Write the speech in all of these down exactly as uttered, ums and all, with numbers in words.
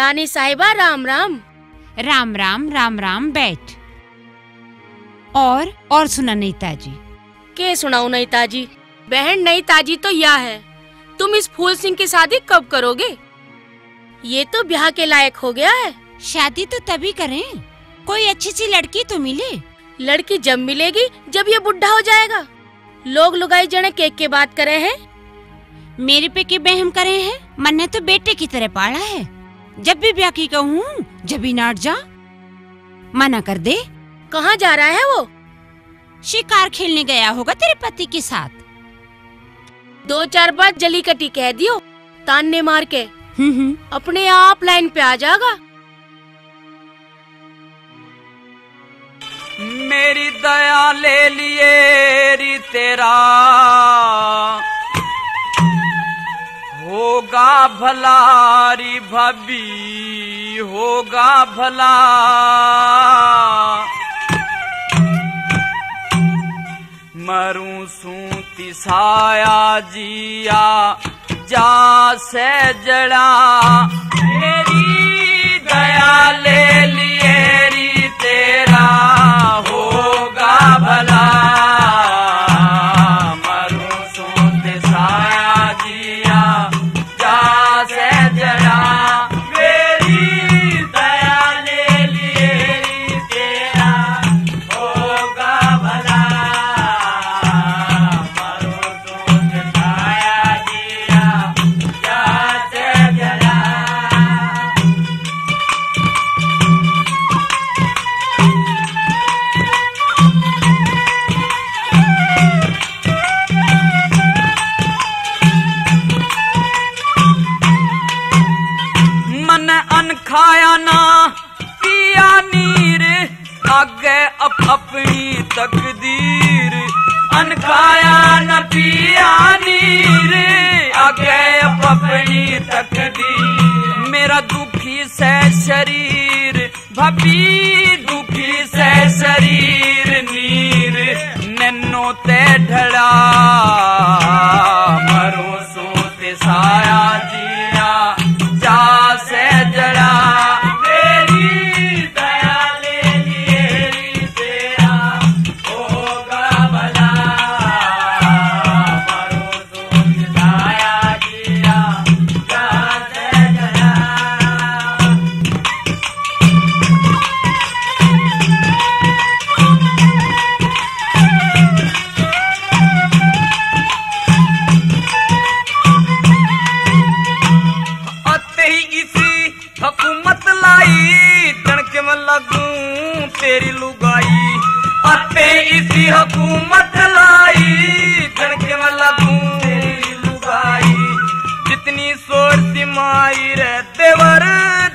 रानी साहिबा, राम राम। राम राम, राम राम, बैठ। और, और सुना नई ताजी? के सुनाऊं नई ताजी? बहन, नई ताजी तो या है, तुम इस फूल सिंह की शादी कब करोगे? ये तो ब्याह के लायक हो गया है। शादी तो तभी करें, कोई अच्छी सी लड़की तो मिले। लड़की जब मिलेगी, जब ये बुढ़ा हो जाएगा। लोग लुगाई जने के के बात करे हैं। मेरे पे के बहम करे हैं? मन्ने तो बेटे की तरह पाला है। जब भी ब्याह की कहूँ, जब ही नाट जा। मना कर दे। कहाँ जा रहा है वो? शिकार खेलने गया होगा तेरे पति के साथ। दो चार बार जली कटी कह दियो, तान्ने मार के। हम्म, हम्म। अपने आप लाइन पे आ जाएगा। मेरी दया ले लिए री तेरा, होगा भला री भाभी, होगा भला। मरूं सूं तिसाया जिया जा सै जड़ा, मेरी दया ले लिए री तेरा, होगा भला। मरूं सूं तिसाया जिया जा सै जड़ा, मेरी दया ले लिए री तेरा, होगा भला। मरूं मन अन खाया ना पिया नीर, आगे अप-, अपनी तकदीर। अन खाया न पिया नीर, आगे अप-, अपनी तकदीर। मेरा दुखी सै शरीर, भाभी दुखी सै शरीर, नीर नैनो ते ढला। मरूं सूं तिसाया जिया जा सै जड़ा, मेरी दया ले लिए री तेरा, होगा भला। मरूं सूं तिसाया जिया जा सै जड़ा। आते ही इसी हुकूमत लाई, तड़के में लगूं तेरी लुगाई। आते इसी हुकूमत लाई, तड़के में लगूं तेरी लुगाई। जितनी सोर सिमाई रे देवर,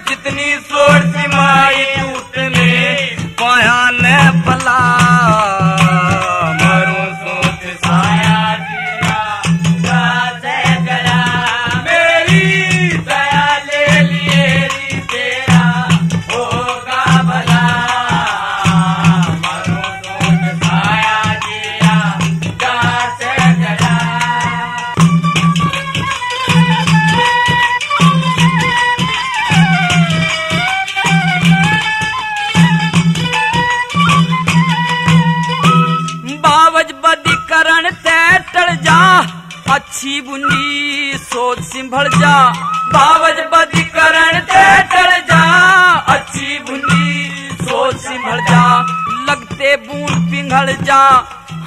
जितनी सोर सिमाई, उतने पाया ने भला। मरूं सूं तिसाया जिया जा सै जड़ा, मेरी दया ले लिए री तेरा, होगा भला। मरूं सूं तिसाया जिया जा सै जड़ा। बावज बदी करण ते टल जा, अच्छी बुंदी सोच संभल जा। बावज बदी करण ते टल जा, अच्छी बुंदी सोच संभल जा। लगते बूंद पिघल जा,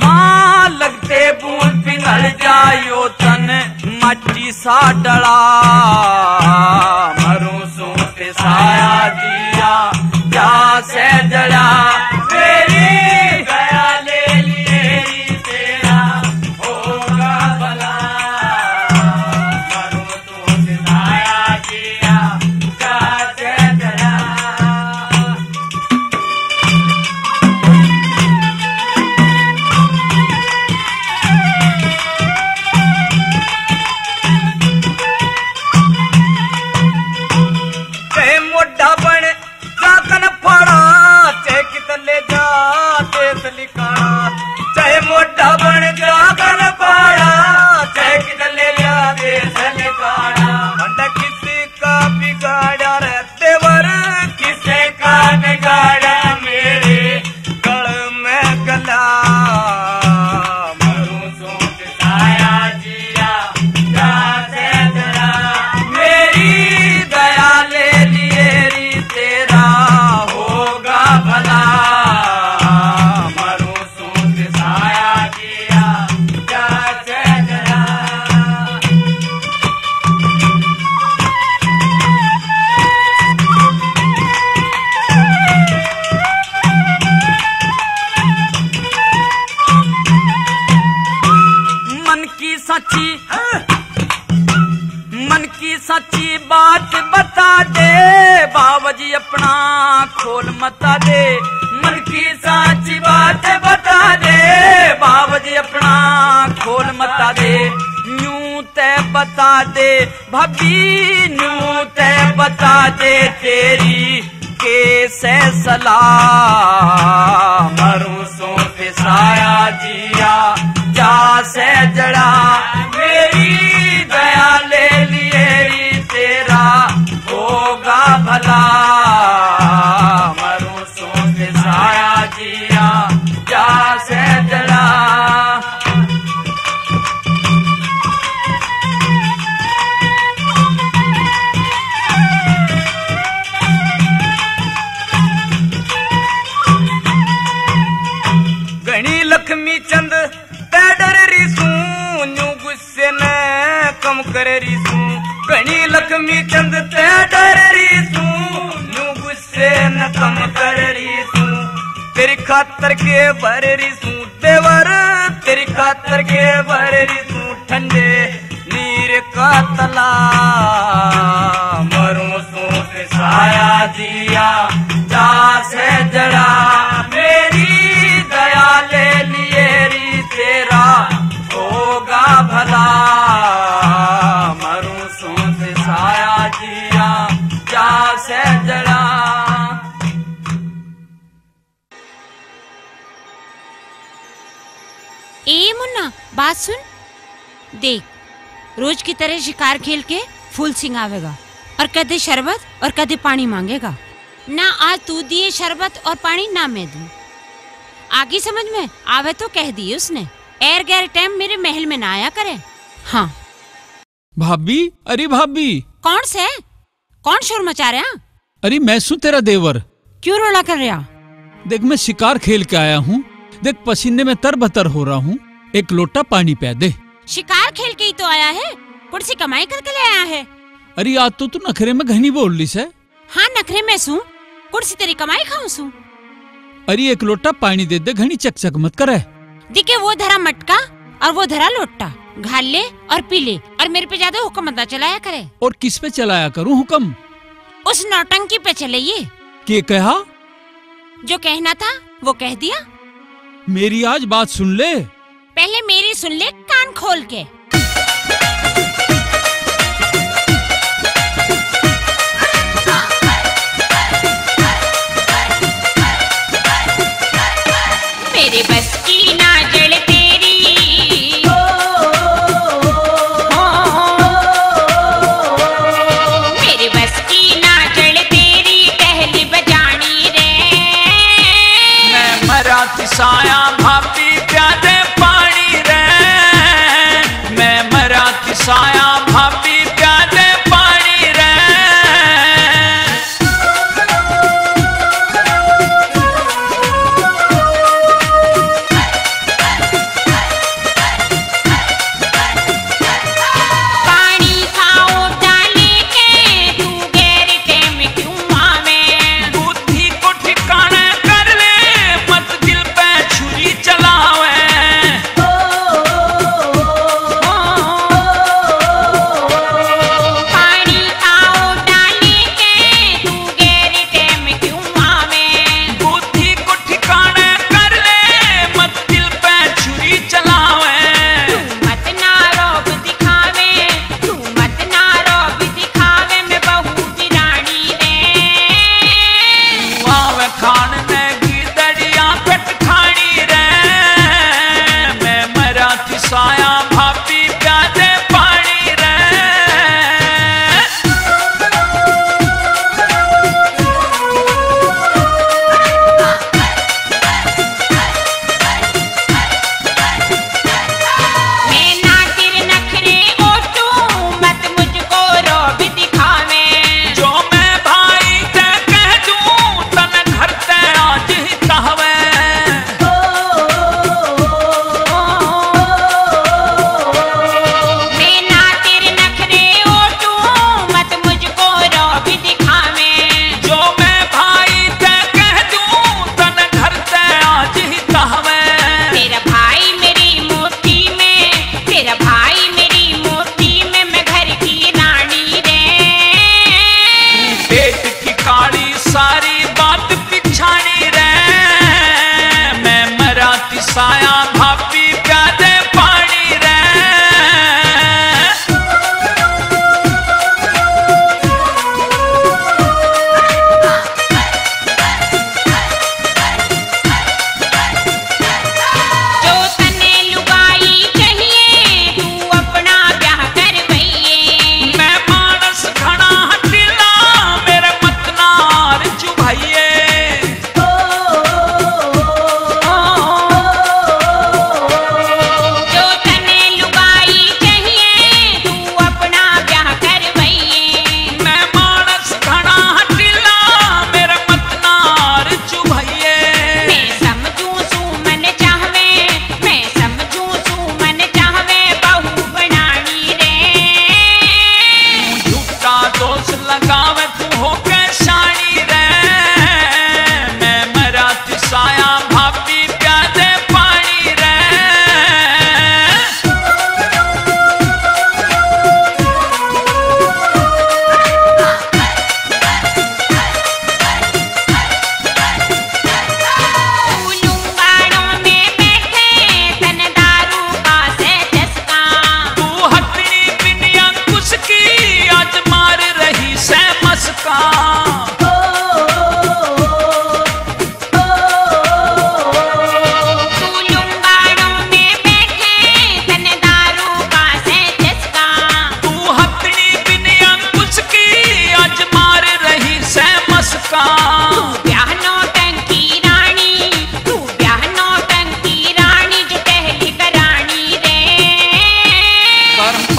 हाँ, लगते बूंद पिघल जायो तन माटी सा डला। मरूं सूं तिसाया जिया जा सै जड़ा, मेरी दया ले लिए री तेरा, होगा भला। मरूं सूं तिसाया जिया जा सै जड़ा। आया जिया, जा सै जरा, मेरी दया ले लिए री, तेरा होगा भला। मरूं सूं तिसाया जिया, जा सै जरा। मन की सच्ची, मन की सच्ची बात बता दे, बावजी अपना खोल मता दे। मन की सच्ची बात बता दे, बावजी अपना खोल मता दे। न्यू ते बता दे, भाभी न्यू ते बता दे, तेरी के सै सलाह। मरूं सूं तिसाया जिया, जा सै जरा, मेरी दया ले लिए री, तेरा होगा भला। मरूं सूं तिसाया जिया, जा सै जरा। घणी लक्ष्मी चंद तै डर री सूं, न्यू गुस्से नै कम कर री सूं। घणी लक्ष्मी चंद तै डर री सूं, न्यू गुस्से नै कम कर री सूं। तेरी खातर के भर री सूं देवर, तेरी खातर के भर री सूं ठंडे नीर का तला। मरूं सूं तिसाया जिया, जा सै जरा, मेरी दया ले लिए री, तेरा होगा भला। मरूं सूं तिसाया जिया, जा सै जरा। ए मुन्ना, बात सुन। देख, रोज की तरह शिकार खेल के फूल सिंह आवेगा और कदे शरबत और कदे पानी मांगेगा। ना आज तू दिए शरबत और पानी, ना मैं दूं। आगी समझ में आवे तो कह दिए उसने, एर गैर टाइम मेरे महल में ना आया करे। हाँ। भाभी, अरे भाभी। कौन से? कौन शोर मचा रहा? अरे मैं सूं तेरा देवर। क्यों रोला कर रहा? देख, मैं शिकार खेल के आया हूँ। देख, पसीने में तर बतर हो रहा हूँ। एक लोटा पानी प्या दे। शिकार खेल के ही तो आया है, कुर्सी कमाई करके ले आया है। अरे आज तो तू नखरे में घणी बोल ली से। हाँ, नखरे में सूं, कुर्सी तेरी कमाई खाऊं सूं। अरे एक लोटा पानी दे दे, घणी चकचक मत करे। दिखे वो धरा मटका और वो धरा लोटा, घाल ले और पी ले, और मेरे पे ज्यादा हुक्म मत चलाया करे। और किस पे चलाया करूं हुक्म? उस नौटंकी पे चले ये। के कहा? जो कहना था वो कह दिया। मेरी आज बात सुन ले। पहले मेरी सुन ले कान खोल के। मेरे बस की ना जल तेरी, मेरे बस की ना जल तेरी टहली बजानी रे। मैं मरा तिसाया भाभी प्यादे पानी रे, मैं मरा तिसाया भाभी प्यादे पानी रे। पानी खाओ डाले के तू गैर टाइम क्यों आवे? बुद्धि को ठिकाने कर ले, मत दिल पे छुरी चलावे।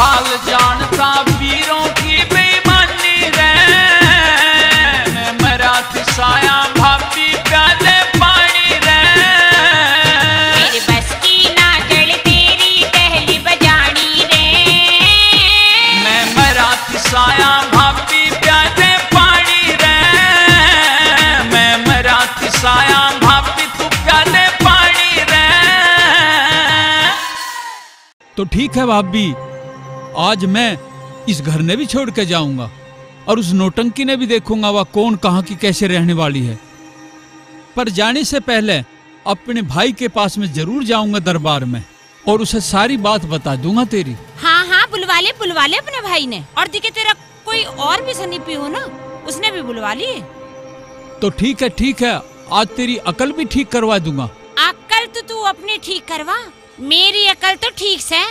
हाल जानता पीरों की बेईमानी रे, मैं मरा तिसाया भाभी प्याले पानी रे। मेरे बस की ना चल तेरी टहली बजानी रे। मैं मरा तिसाया भाभी प्याले पानी रे, मैं मरा तिसाया भाभी तू प्याले पानी रे। तो ठीक है भाभी, आज मैं इस घर ने भी छोड़ के जाऊंगा और उस नौटंकी ने भी देखूंगा, वह कौन, कहाँ की, कैसे रहने वाली है। पर जाने से पहले अपने भाई के पास में जरूर जाऊंगा दरबार में और उसे सारी बात बता दूंगा तेरी। हाँ, हाँ, बुलवा ले, बुलवा ले अपने भाई ने। और दिखे तेरा कोई और भी सनीपी हो ना, उसने भी बुलवा लिए। तो ठीक है, ठीक है, आज तेरी अकल भी ठीक करवा दूंगा। अकल तो तू अपनी ठीक करवा, मेरी अकल तो ठीक से।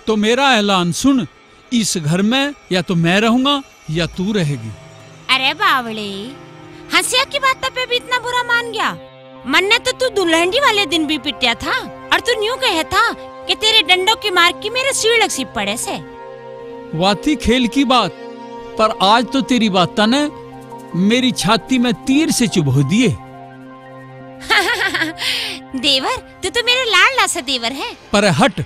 तो मेरा ऐलान सुन, इस घर में या तो मैं रहूंगा या तू रहेगी। अरे बावले, हंसिया की बात पे भी इतना बुरा मान गया? मन्ने तो तू दुल्हंडी वाले दिन भी पिट्या था और तू न्यू कहे था कि तेरे डंडों की मार की मेरे सीलक सी पड़े से। वा थी खेल की बात, पर आज तो तेरी बातां ने मेरी छाती में तीर से चुभो दिए। देवर, तू तो मेरे लाडला सा देवर है। पर हट।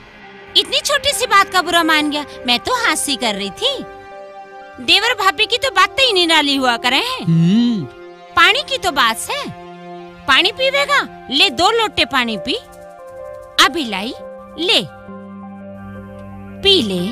इतनी छोटी सी बात का बुरा मान गया, मैं तो हंसी कर रही थी। देवर भाभी की तो बातें ही निराली हुआ करे हैं। हम्म। पानी की तो बात है, पानी पीवेगा, ले दो लोटे पानी पी। अभी लाई, ले, पी ले।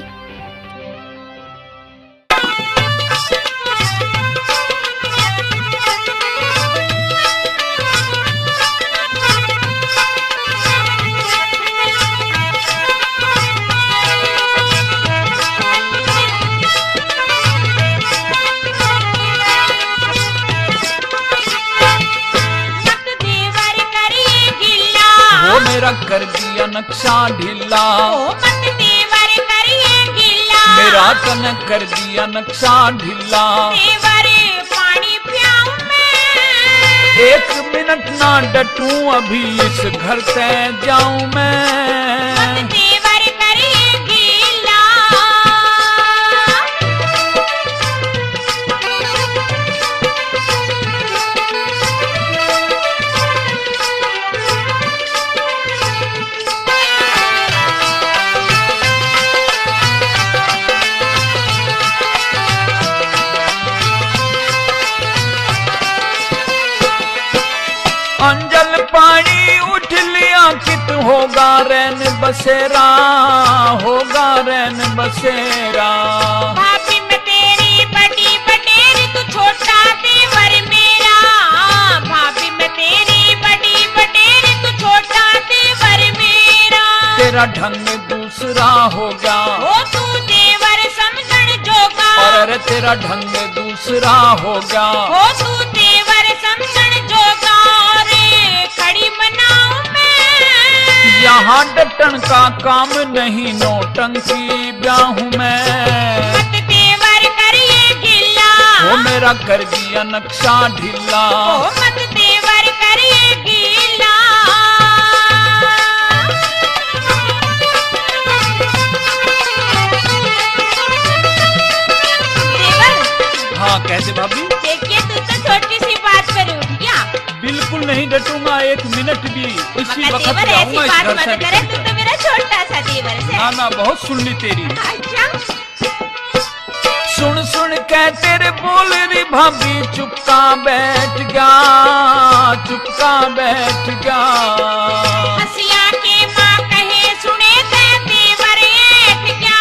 वो मेरा कर दिया नक्शा ढीला। ओ मत देवर करिए गिला। मेरा तने कर दिया नक्शा ढीला। देवर पानी पियाऊं मैं। एक मिनट ना डटूं अभी इस घर से जाऊं मैं। मत देवर करिए गिला। अंजल पानी उठ लिया कित होगा रैन बसेरा, होगा रैन बसेरा। भाभी मैं तेरी बड़ी बटेर तू छोटा देवर मेरा, भाभी मैं तेरी बड़ी बटेर तू छोटा देवर मेरा। तेरा ढंग दूसरा होगा। ओ तू देवर समझण जोगा। और अरे तेरा ढंग दूसरा होगा। ओ तू देवर समझण जोगा। रे खड़ी मनाऊं मैं। यहाँ डटन का काम नहीं, नौटंकी ब्याहूं मैं। मत देवर करिए गिला। ओ मेरा कर दिया नक्शा ढीला। ओ मत देवर करिए गिला। देवर। हाँ, कैसे भाभी? देखिए, तू तो छोटी सी बात पर उठ गया। बिल्कुल नहीं डटूंगा एक मिनट भी। इसी मगर वक्त देवर, ऐसी जाऊंगा इस बात घर से मत करे, निकल तू कर। तो मेरा छोटा सा देवर है। ना, ना, बहुत सुन ली तेरी। अच्छा। सुन सुन के तेरे बोल री भाभी चुपका बैठ गया, चुपका बैठ गया। हंसिया के माँ कहे सुने ते देवर ऐठ गया,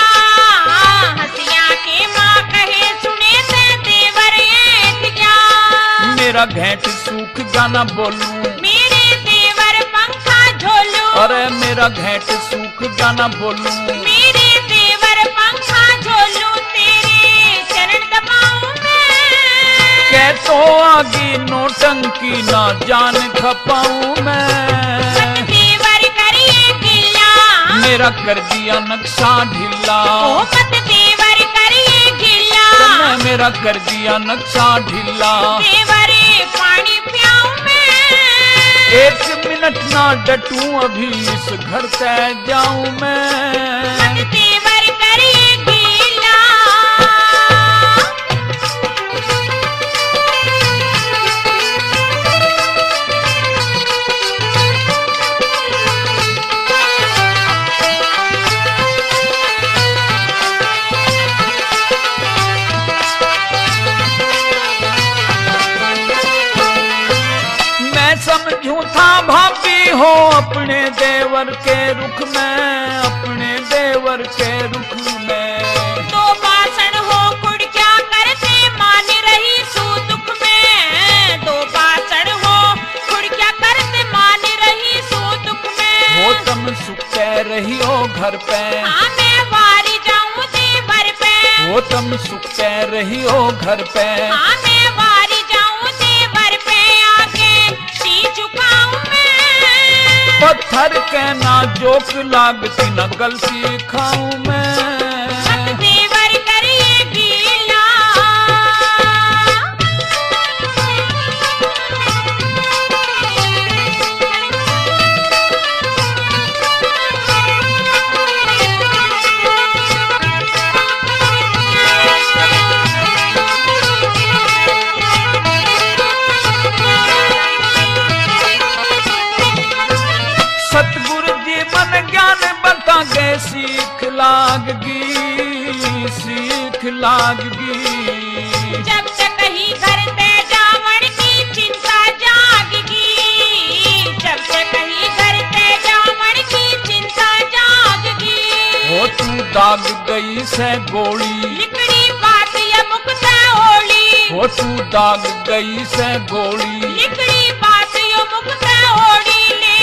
हंसिया के माँ कहे सुने ते देवर ऐठ गया। मेरा घेंट सूख गया ना बोलूं। मेरे देवर पंखा झोलू। अरे मेरा घेंट सूख गया ना बोलूं। मेरे देवर पंखा झोलू, तेरे चरण दबाऊं मैं। कह तो आगी नौटंकी ना जान खपाऊं मैं। मत देवर करिए गिला। मेरा कर दिया नक्शा ढीला। ओ मत देवर करिए गिला। तन्ने मेरा कर दिया नक्शा ढीला। देवर पानी पियाऊं मैं। एक मिनट ना डटूं अभी इस घर से जाऊं मैं। मत देवर करिए के रुख में, अपने देवर के रुख में। दो बासण हो कुड़क्या करते, मान रही सू दुख में। दो बासण हो कुड़क्या करते, मान रही सू दुख में। हो तम सुख ते रहियो घर पे। हाँ, मैं वारी जाऊं देवर पे। हो तम सुख ते रहियो घर पे। हाँ, मैं वारी जाऊं देवर पे, आगे सी झुकाऊं मैं। पत्थर के ना जोक लागती, ना गलती खाऊं मैं। मत देवर करिए गीला। सतगुरु जी मन ज्ञान बतागे, सीख लागगी, सीख लागगी। जब तक ही घर ते जावण की चिंता जागगी, जब तक ही घर ते जावण की चिंता जागगी। हो तू दाग गई से गोली, लिकड़ी बात ये मुख ते होली। हो तू दाग गई से गोली, लिकड़ी बात ये मुख ते होली। ले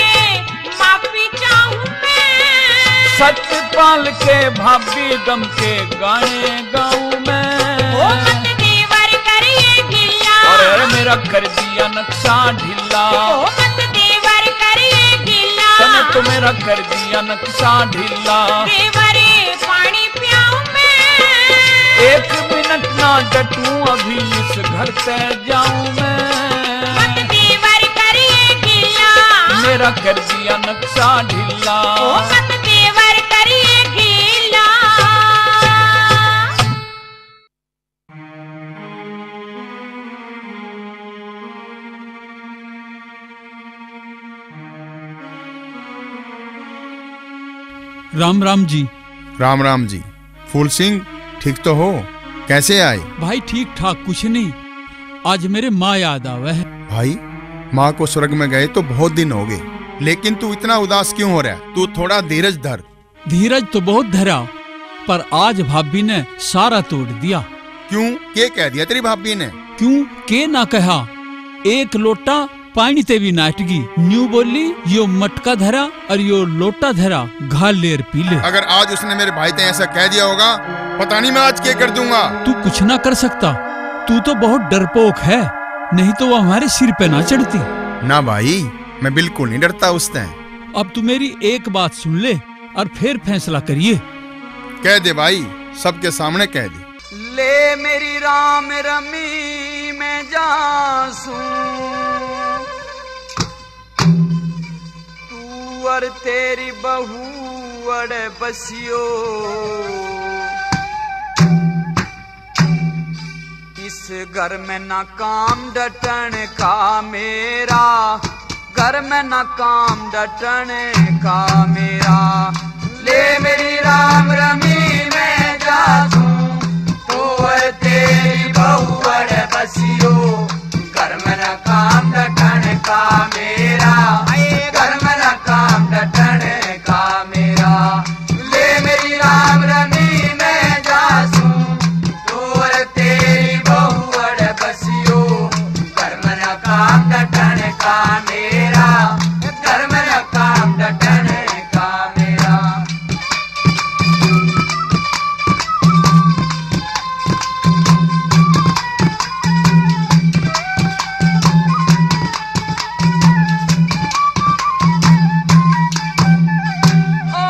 माफी चाहूं मैं। सतपाल के भाभी गम के गाने गाऊं मैं। ओ मत देवर करिए गिला। अरे मेरा कर दिया नक्शा ढीला। ओ मत देवर करिए गिला। तने तो मेरा कर दिया नक्शा ढीला। देवर पानी पियाऊं मैं। एक मिनट ना डटूं अभी इस घर से जाऊं मैं। मत देवर करिए गिला। मेरा कर दिया नक्शा ढीला। ओ मत देवर करिए गिला। राम राम जी। राम राम जी। फूल सिंह, ठीक तो हो? कैसे आए? भाई, ठीक ठाक कुछ नहीं, आज मेरे माँ याद आवे है। भाई, माँ को स्वर्ग में गए तो बहुत दिन हो गए, लेकिन तू इतना उदास क्यों हो रहा है? तू थोड़ा धीरज धर। धीरज तो बहुत धरा, पर आज भाभी ने सारा तोड़ दिया। क्यों, के कह दिया तेरी भाभी ने? क्यों, के ना कहा, एक लोटा पानी ते भी नाटगी। न्यू बोली, यो मटका धरा और यो लोटा धरा, घाल ले और पी ले। अगर आज उसने मेरे भाई ते ऐसा कह दिया होगा, पता नहीं मैं आज क्या कर दूंगा। तू कुछ ना कर सकता, तू तो बहुत डरपोक है, नहीं तो वो हमारे सिर पे ना चढ़ती। ना भाई, मैं बिल्कुल नहीं डरता उससे। अब तू मेरी एक बात सुन ले और फिर फैसला करिए। कह दे भाई, सबके सामने कह दे। ले मेरी राम रमी मैं जासूं, तू और तेरी बहू अड़ बसियो। इस घर में ना काम डटन का मेरा, घर में ना काम डटन का मेरा। ले मेरी राम रमी मैं जासूं, तू और तेरी बहू अड़ बसियो। घर में ना काम डटन का मेरा, घर में ना काम डटन का मेरा। ले मेरी राम रमी मैं जासूं, तू और तेरी बहू अड़ बसियो। घर में ना काम डटन का मेरा, घर में ना काम डटन का मेरा। ओ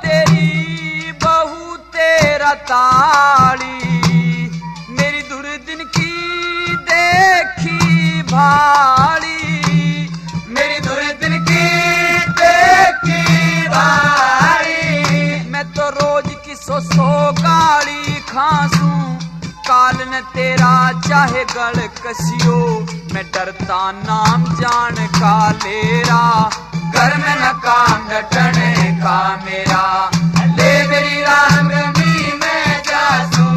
तेरी बहू तेरा ताली, मेरी दुर्दिन की देखी भाली, मेरी दुर्दिन की देखी भाली। मैं तो रोज की सौ सौ गाली खासूं, काल न तेरा चाहे गल कसियो, मैं डरता नाम जान का लेरा। घर में न काम डटने का मेरा, ले मेरी राम रमी मैं जासूं,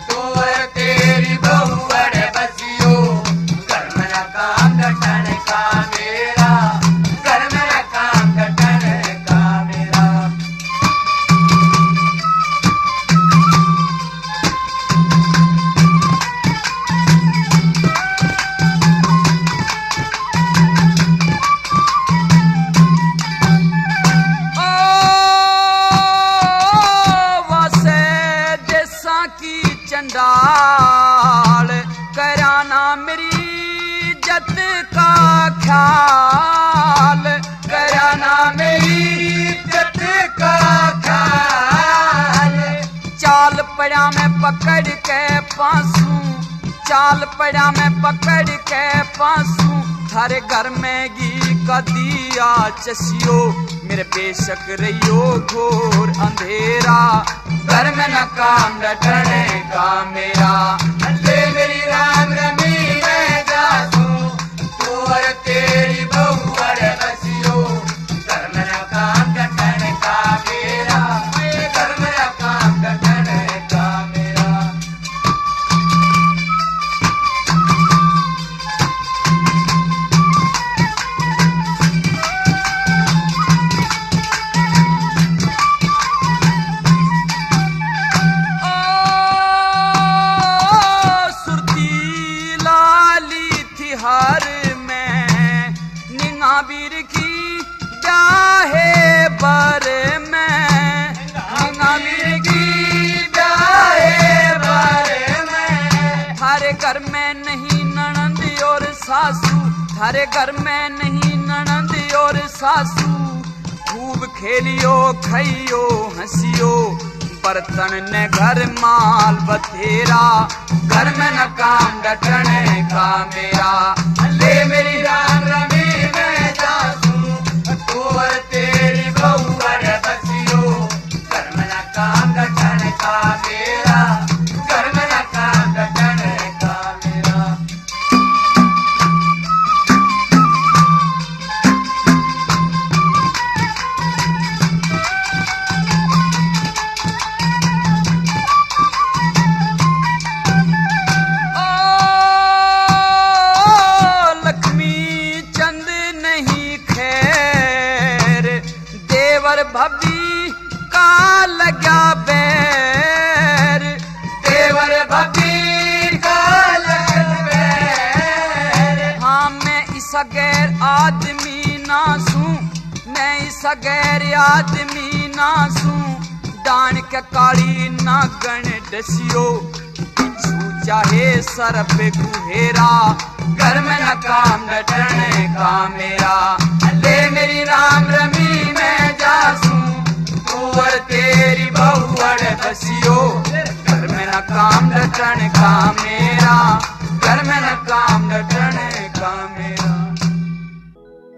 तू और तेरी बहू अड़ बसियो। घर में न काम डटने का मेरा, डाल, करया ना मेरी इज्जत का ख्याल, करया ना मेरी इज्जत का ख्याल। चाल पड़ा मैं पकड़ के पासूं, चाल पड़ा मैं पकड़ के पासूं, थारे घर में घी का दिया चसियो, मेरे बेशक रहियो घोर अंधेरा। घर में ना काम डटने का मेरा, ले मेरी राम रमी मैं जा दूं, तू और तेरी बहू और बसियो। घर में ना काम डटने का मेरा, घर में ना काम डटने का मेरा। ओ सुरती लाली थी हार में, निंगा बीर की ब्याहे बर में, निंगा बीर की ब्याहे बर में। थारे घर में नहीं ननंद और सासू, थारे घर में नहीं ननंद और सासू। खूब खेलियो, खाइयो, हंसियो, बर्तन ने घर माल बतेरा। घर में न काम डटने का मेरा, ले मेरी राम रमी मैं जा दूं, तू और तेरी बहू और बसियो। घर में न काम डटने का मेरा, घर में न काम डटने का मेरा। ओ लक्ष्मी चंद नहीं खैर, देवर भाभी का लग्या बैर, देवर भाभी का लग्या बैर। हाँ, मैं इसा गैर आदमी ना सूं, मैं इसा गैर आदमी ना सूं। डान के काली नागण डसियो, बिच्छू चाहे सर्प गुहेरा। घर में न काम डटने का मेरा, ले मेरी राम रमी मैं जा सूं, तू और तेरी बहू अड़ बसियो। घर में न काम डटने का मेरा, घर में न काम डटने का मेरा।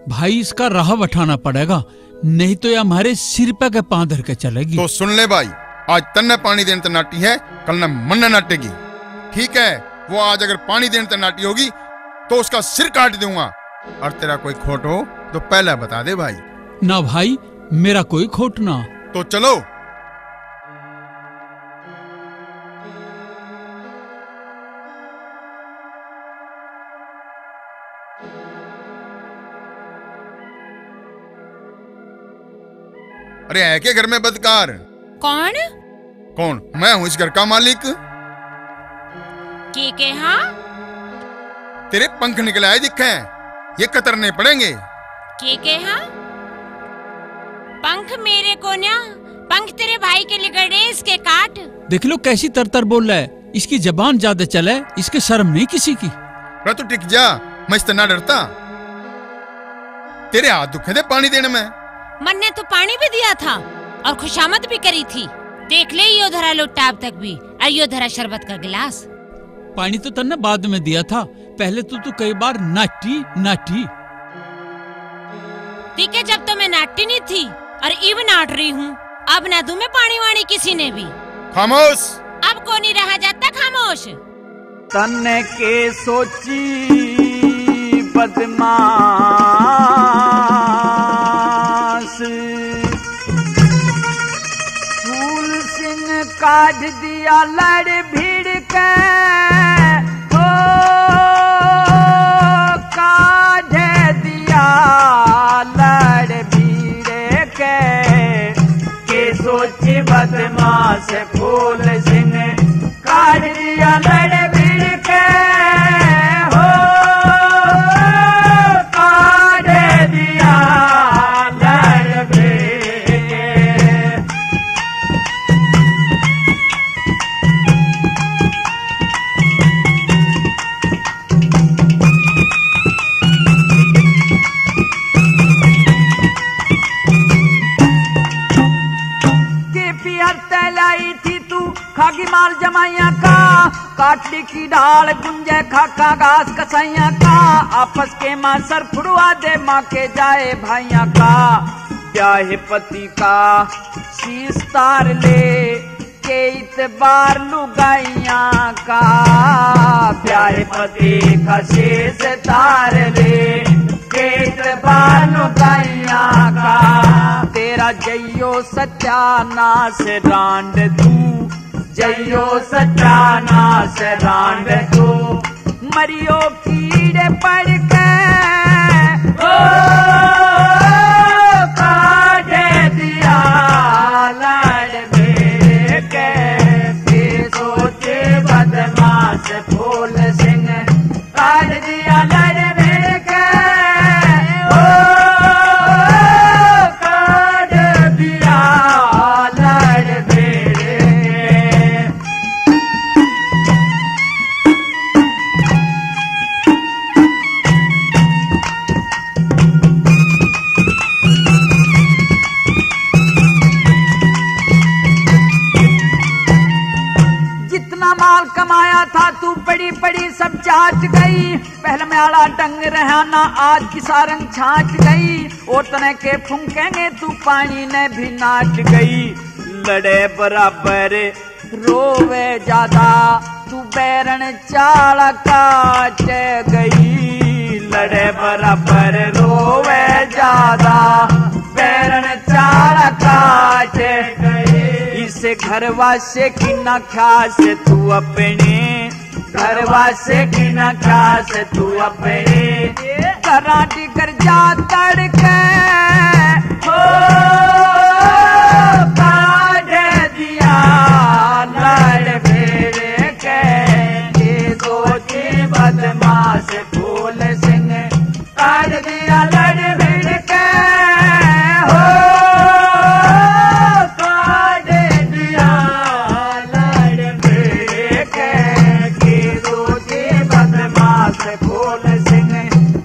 भाई, इसका राह बठाना पड़ेगा, नहीं तो ये हमारे सिर पे के पांव धर के चलेगी। तो सुन ले भाई, आज तन्ने पानी देने ते नाटी है, कल ने मन्ने नाटेगी। ठीक है, वो आज अगर पानी देने ते नाटी होगी, तो उसका सिर काट दूंगा। और तेरा कोई खोट हो, तो पहले बता दे भाई। ना भाई, मेरा कोई खोट ना। तो चलो। अरे, है के घर में बदकार? कौन? कौन? मैं हूँ इस घर का मालिक। के के हाँ? तेरे पंख निकल आए दिखे, ये कतरने पड़ेंगे। के के हाँ? पंख मेरे कोन्या, पंख तेरे भाई के लिकड़े, इसके काट। देख लो कैसी तरतर बोल रहा है, इसकी जबान ज्यादा चले, इसके शर्म नहीं किसी की। अरे तू टिक जा, मैं इससे ना डरता। तेरे हाथ दुखे थे पानी देने में। मन्ने तो पानी भी दिया था और खुशामद भी करी थी। देख ले, यो धरा लोटा अब तक भी, और यो धरा शरबत का गिलास। पानी तो तन्ने बाद में दिया था, पहले तो तू कई बार नाटी, नाटी। ठीक है, जब तो मैं नाटी नहीं थी और इब नाट रही हूँ, अब ना दूं मैं पानी वानी किसी ने भी। खामोश। अब को नहीं रहा जाता खामोश। तन्ने के सोची बदमाश, फूल सिंह काढ़ दिया लड़ भिड़ के, ओ काढ़ दिया लड़ भिड़ के, के सोची बदमाश फूल सिंह। काट दिया लड़ भिड़ के, हो, काट दिया लड़ भिड़ के। माल जमाइयां का, काटली की डाल गुंजे खाका घास कसाइयां का, आपस के मासर फुड़वा दे माँ के जाए भाइयां का। ब्याहे पति का शीश तार ले, के इतबार लुगाइयां का। ब्याहे पति का शीश तार ले, के इतबार लुगाइयां का। तेरा जइयो सत्यानाश रांड तू, जइयो सत्यानाश रांड तू, मरियो कीड़े पड़ के। ओ, काट दिया लड़ मेरे के, के सोचे बदमाश फूल सिंह। काट दिया लड़ मेरे के, ओ, काट दिया लड़ मेरे के। जितना माल कमाया था तू, पड़ी पड़ी सब चाट गई। पहले में आला डंग रहा ना, आज की सारंग छाट गई। और तने के फूंकेंगे तू, पानी ने भी नाट गई। लड़े बराबर रोवे ज्यादा, तू बैरन चाल काट गई। लड़े बराबर रोवे ज्यादा, बैरन चाल काट गई। इस घर वासे की ना ख्यास तू अपने, घर वासे की ना ख्यास तू अपने। घरां टिकर जा तड़के, हो, काट दिया लड़ मेरे के। ये सोची बदमाश फूल सिंह, काट दिया लड़ मेरे के, हो, काट दिया लड़ मेरे के। ये सोची बदमाश फूल सिंह,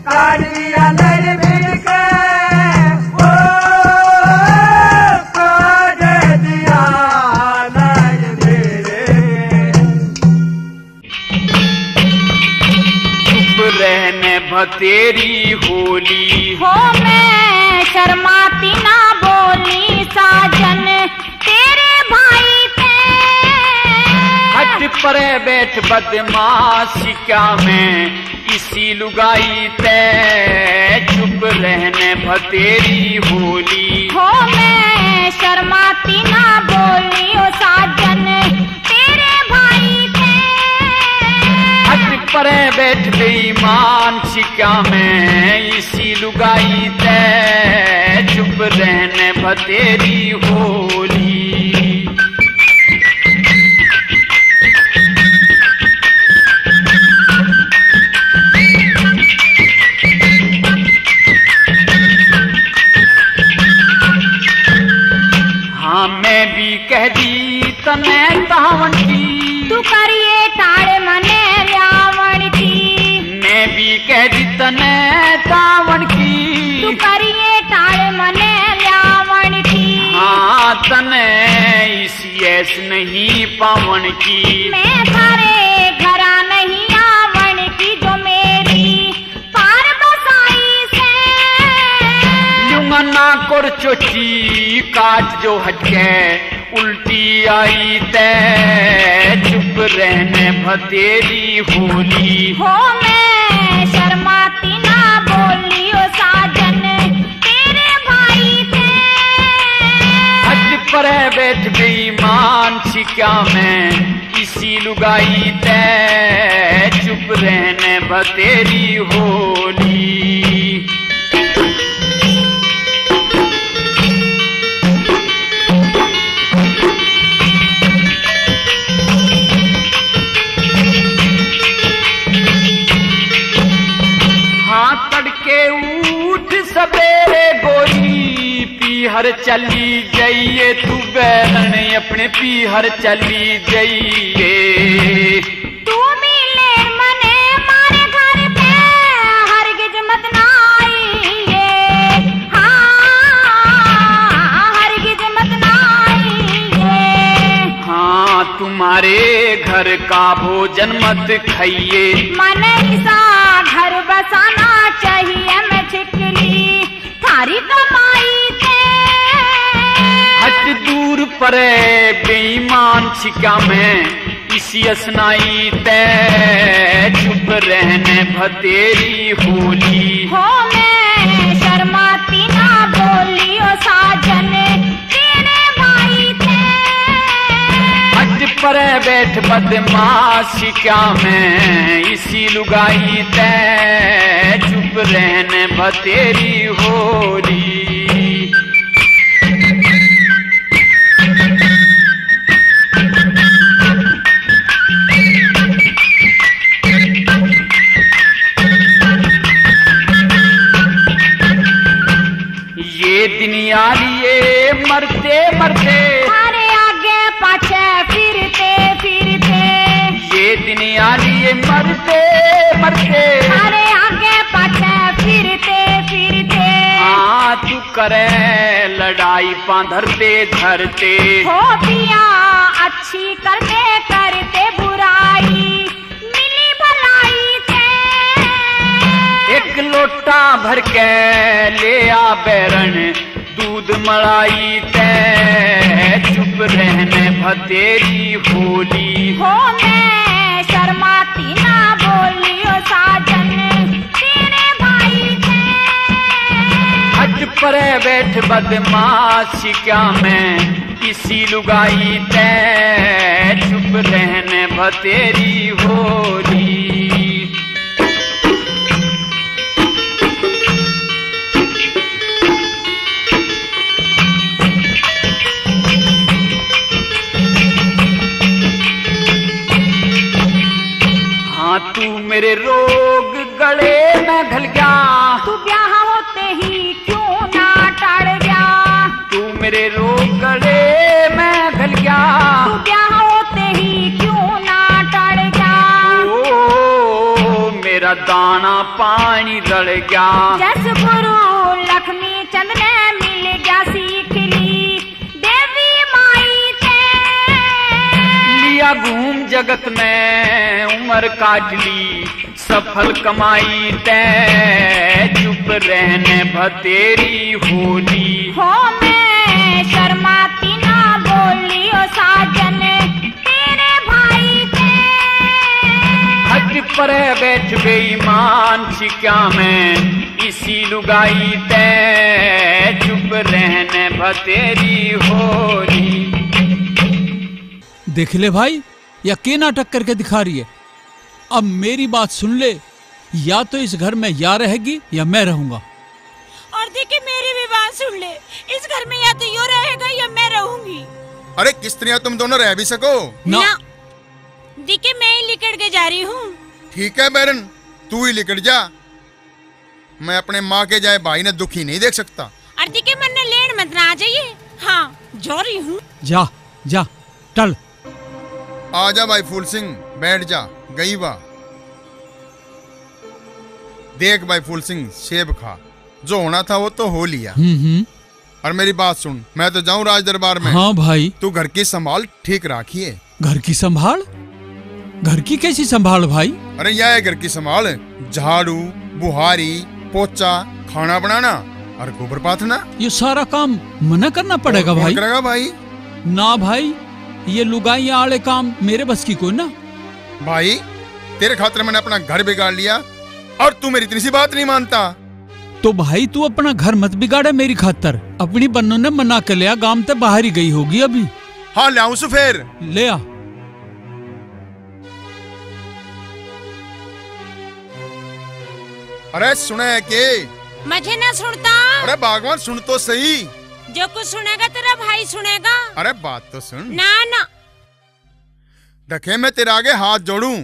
काट दिया लड़ मेरे के, ओ, काट दिया लड़ मेरे के। चुप रहने भतेरी होली। हो मैं शर्माती ना बोली साजन तेरे भाई ते। हट परे बैठ बदमाश क्या मैं इसी लुगाई ते। चुप रहने भतेरी होली। हो मैं शर्माती ना बोली ओ साजन तेरे भाई ते। हट परे बैठ बेईमान सी क्या मैं इसी लुगाई ते। चुप रहने भतेरी होली। हाँ, मैं भी कह दी तने तावण की। तू करिए टाल मने ल्यावण की। मैं भी कह दी तने तावण की। तू करिए टाल मने ल्यावण की। हाँ, तने इसी ऐस नहीं पावण की। मैं थारे घरा नहीं आवण की, जो मेरी पार बसाई से। यूं ना कोर चोटी काट जो हटके उल्टी आई ते। चुप रहने भतेरी होली। हो मैं शर्माती ना बोली ओ साजन तेरे भाई ते। हट परे बैठ बेईमान सी क्या मैं इसी लुगाई ते। चुप रहने भतेरी होली। हाँ, तड़के उठ सवेरे गोरी, पीहर चली जाइए, तू बैरण अपने पीहर चली जाइए। तू मिले मने मारे घर पे, हरगिज मत ना आइए। हाँ, हरगिज मत ना आइए। हाँ, तू हमारे घर का भोजन मत खाइए। मने इसा घर बसाना चाहिए, मैं छिकली थारी कमाई ते। हट दूर परे बेईमान छिका में, इसी असनाई ते। चुप रहने भतेरी होली। हो मैं शर्माती ना बोली ओ साजन, तेरे भाई ते। हट परे बैठ बदमाश क्या मैं इसी लुगाई ते। चुप रहने भतेरी होली। ये दिन यार ये मरते मरते थारे आगे पाछे फिरते फिरते। ये दिन यार ये मरते मरते थारे आगे पाछे फिरते फिरते। हाँ तू करे लड़ाई पांधरते धरते। हो पिया अच्छी करते करते बुराई मिली भलाई ते। एक लोटा भर के ले आ बैरण दूध मलाई ते। चुप रहने भतेरी होली। हो मैं शर्माती ना बोली ओ साजन तेरे भाई ते। हट परे बैठ बदमाश क्या मैं इसी लुगाई ते। चुप रहने भतेरी होली। हाँ तू मेरे रोग गले में घल गया। तू ब्याह होते ही क्यों ना टल गया। तू मेरे रोग गले में घल गया। तू ब्याह होते ही क्यों ना टल गया। ओ मेरा दाना पानी रल गया। जस गुरु लक्ष्मी चंद ने मिल गया सीख ली देवी माई ते। लिया घूम जगत में उम्र काट ली सफल कमाई ते। चुप रहने भतेरी होली। हो मैं शर्माती ना बोली ओ साजन तेरे भाई ते। हट परे बैठ बेईमान छिका मैं इसी लुगाई ते। चुप रहने भतेरी होली। देख ले भाई, या के नाटक करके दिखा रही है। अब मेरी बात सुन ले, या तो इस घर में या रहेगी या मैं रहूंगा। और देखिए, मेरी भी बात सुन ले, इस घर में या तो यो रहेगा या मैं रहूंगी। अरे किस तरह तुम दोनों रह भी सको? ना। ना। देखिए, मैं ही लिकड़ के जा रही हूँ। ठीक है बैरन, तू ही लिकड़ जा। मैं अपने माँ के जाए भाई ने दुखी नहीं देख सकता। अर्जी के मन ने लेन मत ना आ जाइए। हाँ, जा रही हूँ। जा, जा, टल। आ जा भाई फूल सिंह, बैठ जा, गई वा। देख भाई फूल सिंह, सेब खा, जो होना था वो तो हो लिया। हम्म, हम्म। और मेरी बात सुन, मैं तो जाऊं राज दरबार में। हाँ भाई। तू घर की संभाल ठीक राखिए। घर की संभाल? घर की कैसी संभाल भाई? अरे यह है घर की संभाल, झाड़ू, बुहारी, पोछा, खाना बनाना और गोबर पाथना। ये सारा काम मना करना पड़ेगा और कौन भाई? करेगा भाई? ना भाई, ये लुगाइयां आले काम मेरे बस की कोई ना। भाई, तेरे खातर मैंने अपना घर बिगाड़ लिया और तू मेरी इतनी सी बात नहीं मानता। तो भाई तू अपना घर मत बिगाड़े मेरी खातर, अपनी बन्नू ने मना के लिया, गांव ते बाहर ही गई होगी अभी। हाँ, ले आऊं सु फेर। ले आ। अरे सुने के? मुझे ना सुनता। अरे भगवान सुन तो सही। जो कुछ सुनेगा तेरा भाई सुनेगा। अरे बात तो सुन। ना ना। देखे मैं तेरे आगे हाथ जोड़ूं,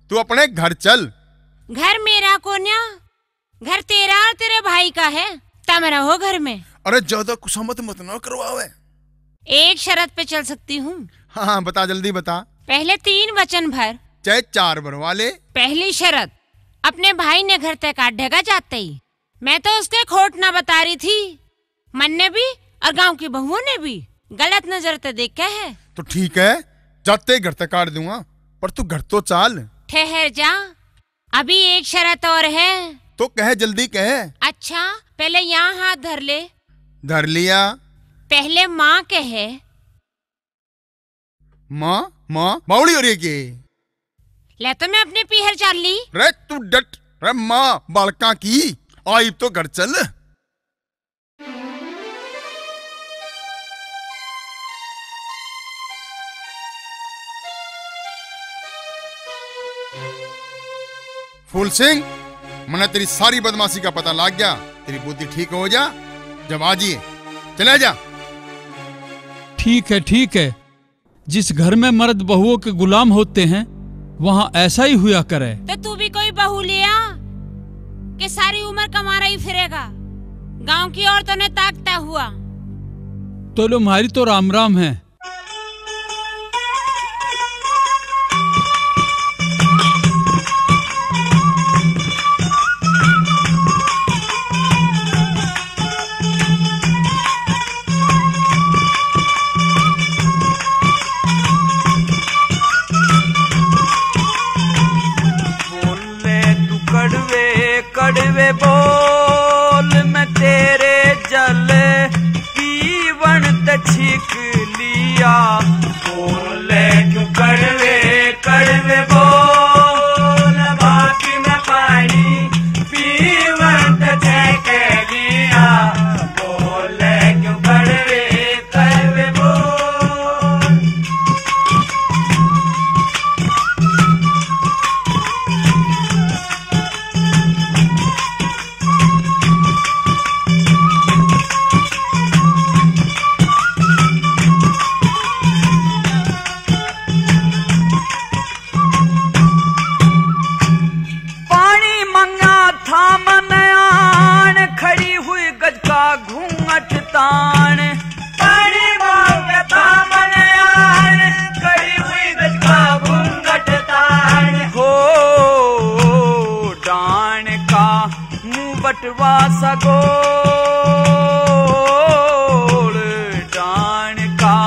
तू अपने घर चल। घर मेरा कोन्या, घर तेरा और तेरे भाई का है। तम रहो घर में। अरे ज्यादा खुशामद मत ना करवावे। एक शर्त पे चल सकती हूँ। हाँ, हाँ, बता, जल्दी बता। पहले तीन वचन भर। चाहे चार भरवा ले। पहली शर्त, अपने भाई ने घर तक काटेगा जाते ही। मैं तो उसके खोट ना बता रही थी, मन ने भी और गांव की बहुओं ने भी गलत नजर ते देखा है। तो ठीक है, जाते घर तक काट दूंगा, पर तू घर तो चाल। ठहर जा, अभी एक शर्त और है। तो कह, जल्दी कह। अच्छा, पहले यहाँ हाथ धर ले। धर लिया। पहले माँ कह। माँ, माँ, बावली हो रही है के? ले तो मैं अपने पीहर चाल ली। रे तू डट, रे माँ बालका की, आई तो घर चल। फूल सिंह, मने तेरी सारी बदमाशी का पता लाग गया। तेरी बुद्धि ठीक हो जा, जब आ जाइए, चला जा। ठीक है, ठीक है। जिस घर में मर्द बहुओं के गुलाम होते हैं, वहाँ ऐसा ही हुआ करे। तो तू भी कोई बहू लिया कि सारी उम्र कमारा ही फिरेगा? गांव की औरतों ने ताकता हुआ। तो लो, म्हारी तो राम राम है। बोले तू कड़वे कड़वे बोल, मैं तेरे जल पीवन ते छीक लिया। बोले क्यों कड़वे कड़वे बोल, बाकी मैं पानी पीवन ते छीक लिया। बोले क्यों कड़वे कड़वे बोल। पानी मंगा था मन आन, खड़ी हुई गज का घूंघट तान। पानी मंगा था मन आन, खड़ी हुई गज का घूंघट तान। हो डान का मुंह बटवा सगोल, डान का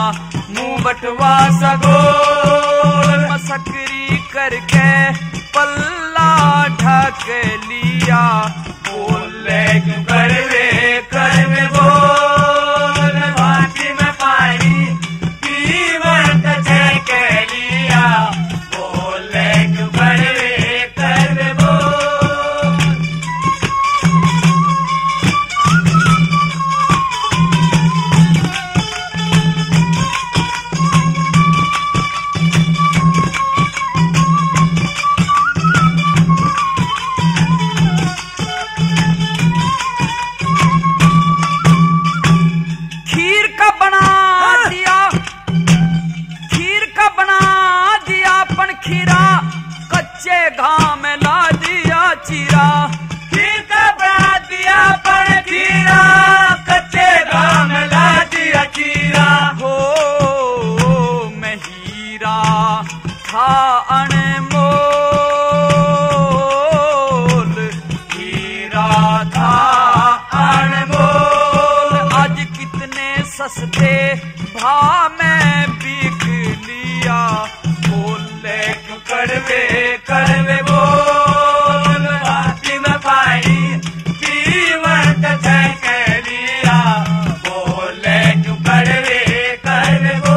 मुंह बटवा सगोल, मसकरी करके पल्ला ढक लिया। बोले क्यों करवे करवे बोल, बाटी में पानी पीवन ते छीक लिया। बोले क्यों करवे करवे बोल। खीर का बना दिया, खीर का बना दिया पन खीरा, कच्चे घाम ला दिया चीरा। खीर का बना दिया पन खीरा, कच्चे घाम ला दिया चीरा। हो मैं हीरा था अनमोल, हीरा था अनमोल, आज कितने सस्ते भाव में बिक लिया। बोले क्यों कड़वे कड़वे बोल, बाटी में पानी पीवन ते छीक लिया। बोले क्यों कड़वे कड़वे बोल।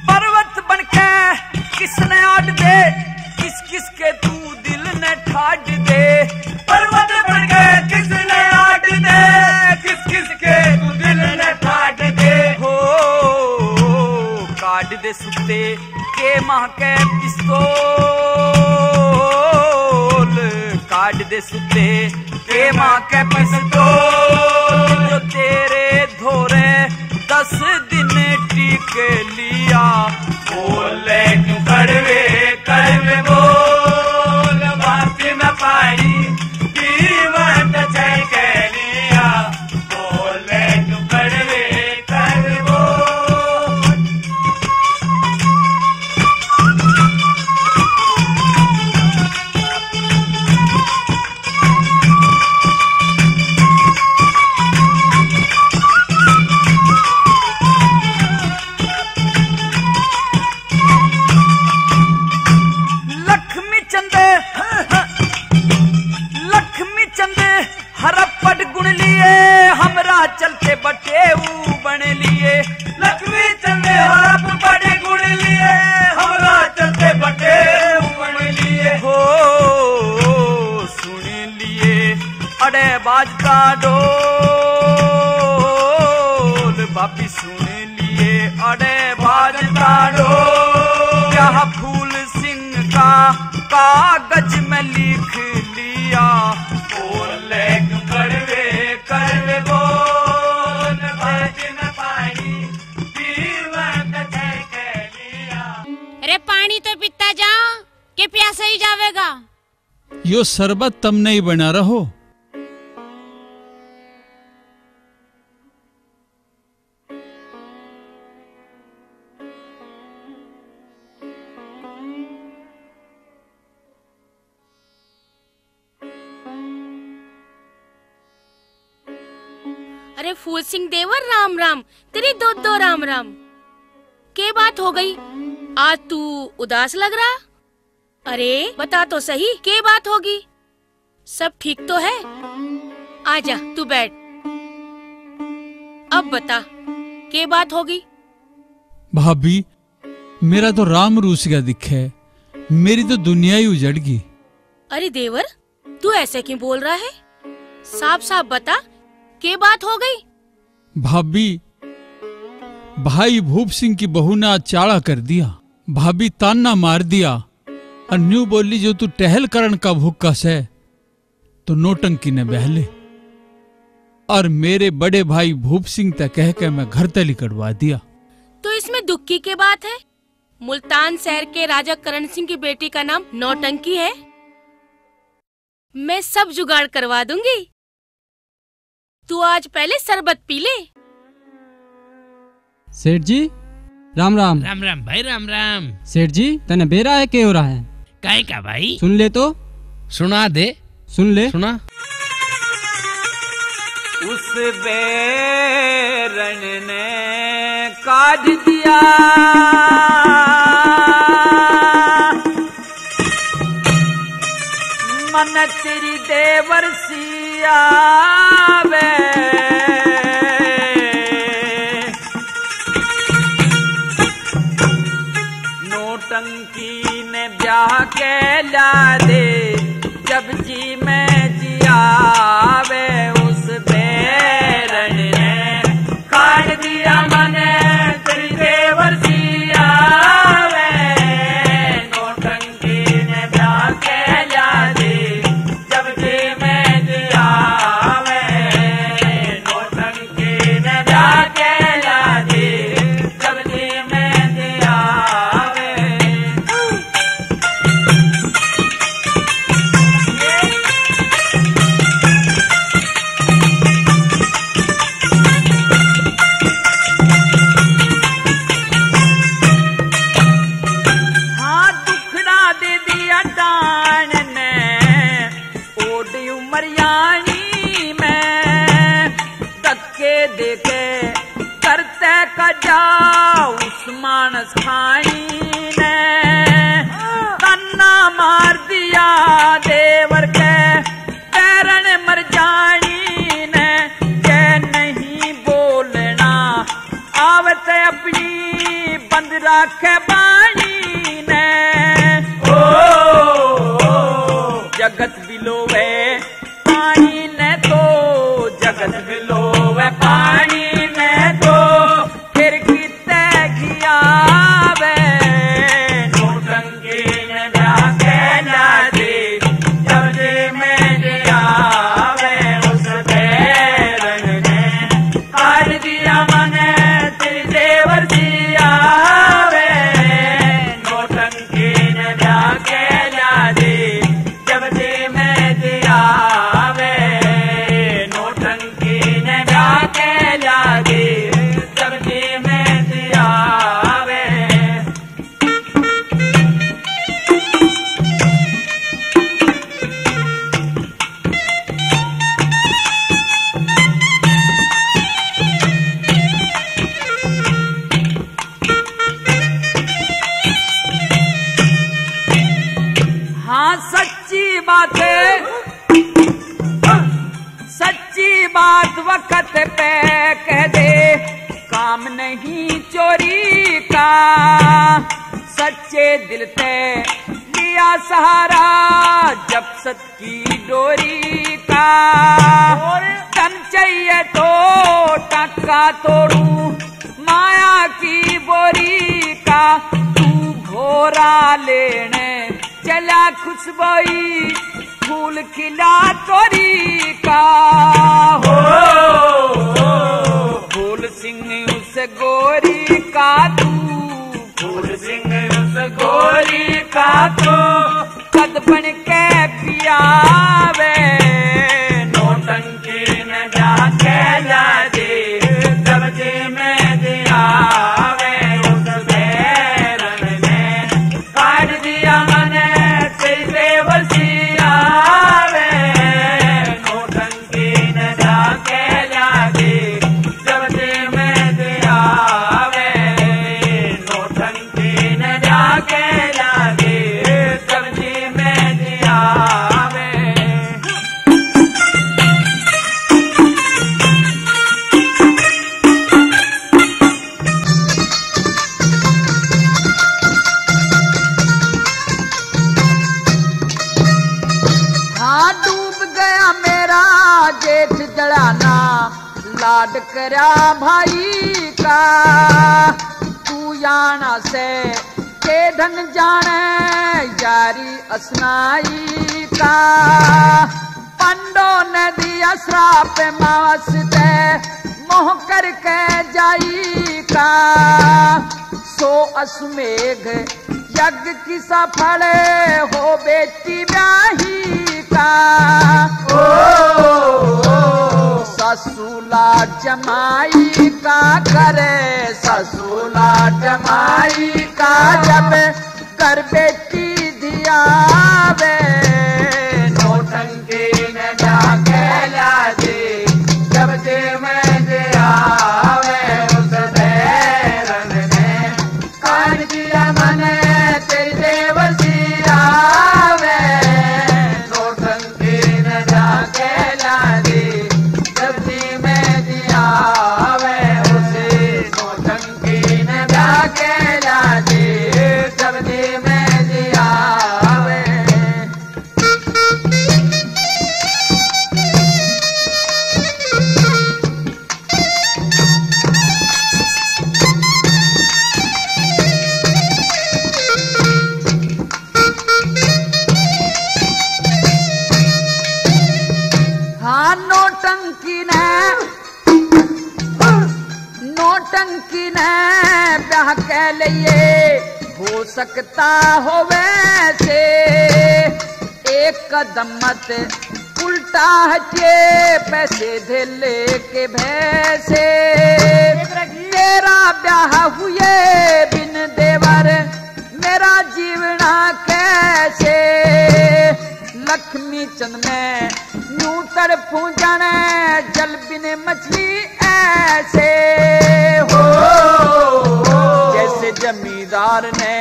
पर्वत बनके किसने आड़ दे, किस किस के तू दिल ने ठाड़ दे। पर्वत बनके किसने आड़ दे, किस किस के तू दिल ने ठाड़ दे। हो काट दे सुते के माँ के पिस्तौल, काट दे सुते के माँ के पिस्तौल, जो तेरे धोरे दस दिन टिक लिया। बोले क्यों कड़वे कड़वे बोल, बाटी में पानी पीवन ते छीक लिया। बोले क्यों कड़वे ये हमरा चलते बटेऊ बन लिए, लक्ष्मी चंद्र आप बड़े गुण लिए, हमरा चलते बटेऊ बन लिए। हो सुन लिए अड़े बाजता ढोल, भाभी सुन लिए अड़े बाजता ढोल। यह फूल सिंह का कागज में लिख लिया, बोले क्यों कड़वे कड़वे बोल, बाज न पानी पीवा कथे के लिया। अरे पानी तो पीता जा, के प्यासा ही जावेगा। यो शरबत तमने ही बना रहो। अरे फूल सिंह देवर, राम राम। तेरी दो दो राम राम। के बात हो गई, आज तू उदास लग रहा? अरे बता तो सही, के बात होगी? सब ठीक तो है? आजा तू बैठ। अब बता, के बात होगी? भाभी, मेरा तो राम रूस गया दिखे, मेरी तो दुनिया ही उजड़ गई। अरे देवर, तू ऐसे क्यों बोल रहा है? साफ साफ बता, के बात हो गई? भाभी, भाई भूप सिंह की बहू ने आज चाला कर दिया। भाभी ताना मार दिया और न्यू बोली, जो तू टहल करण का भूखा सै तो नौटंकी ने ब्याह ले। और मेरे बड़े भाई भूप सिंह तै कह के मैं घर तै लिकड़वा दिया। तो इसमें दुख की के बात है? मुल्तान शहर के राजा करण सिंह की बेटी का नाम नौटंकी है। मैं सब जुगाड़ करवा दूंगी। तू आज पहले शरबत पी ले। सेठ जी, राम राम। राम राम भाई, राम राम। सेठ जी, तने बेरा है के हो रहा है? काय का भाई? सुन ले तो। सुना दे। सुन ले। सुना। उस बेरन ने काट दिया। मन तेरी देवर सी आवे। नौटंकी ने ब्याह के ला दे, जब जी में जी आवे। उस बेरन ने काट दिया मने, तेरी देवर सी आवे। नौटंकी ने ब्याह के ला दे, जब जी में जी आवे। नौटंकी ने ब्याह के ला दे, जब जी में जी आवे। हाँ, दुखड़ा दे दिया टाण ने, ओडी उमर यानी में, धक्के देके करते कजा उस मानस खानी ने। ताना मार दिया देवर के, बैरन मर जानी ने। के नहीं बोलना आवत अपनी, बंद राखे बाणी ने। ओ, जगत बिलोवे पानी ने तो, जगत बिलोवे पानी ने तो, फिर किते गया वे। नौटंकी ने ब्याह के ला दे, जब जी में जी आवे। उस बेरन ने काट दिया मने, तेरी देवर सी आवे। नौटंकी ने ब्याह के ला दे, जब जी में वक्त पे कह दे काम नहीं चोरी का, सच्चे दिल ते लिया सहारा जब सत की डोरी का। और धन चाहिए तो टाका तोड़ू माया की बोरी का, तू भोरा लेने चला खुशबोई फूल खिला तोरी का। हो फूल सिंह उस गोरी का तू, फूल सिंह उस गोरी का तू, कद बन के पियावे नौटंकी। हाँ, डूब गया मेरा जेठ जड़ाना, लाड करया भाई का। तू याना से के ढंग जाने यारी असनाई का। पंडो ने दिया श्राप मावस ते मोह करके जाई का। सो अश्वमेघ यज्ञ की सफल हो बेटी ब्याही का। ओ, ससुला जमाई का करे, ससुला जमाई का जब कर बेटी धियावे। नौटंकी ने जाके ला दी, जब जी में धियावे उस बैरन ने। कान दिया मने तेरी देवसी आवे, नौटंकी ने जाके ला दी, जब जी में धियावे उस नौटंकी ने जाके ला दी, जब जी में धियावे। हाँ, नौटंकी ने, नौटंकी ने ब्याह के लिए हो सकता हो वैसे। एक कदम मत उल्टा हटिए, पैसे धेले के भैसे। तेरा ब्याह हुए बिन देवर, मेरा जीवना कैसे? लक्ष्मी चंद में न्यू तड़पूं जाने, जल बिन मछली ऐसे। हो जैसे जमींदार ने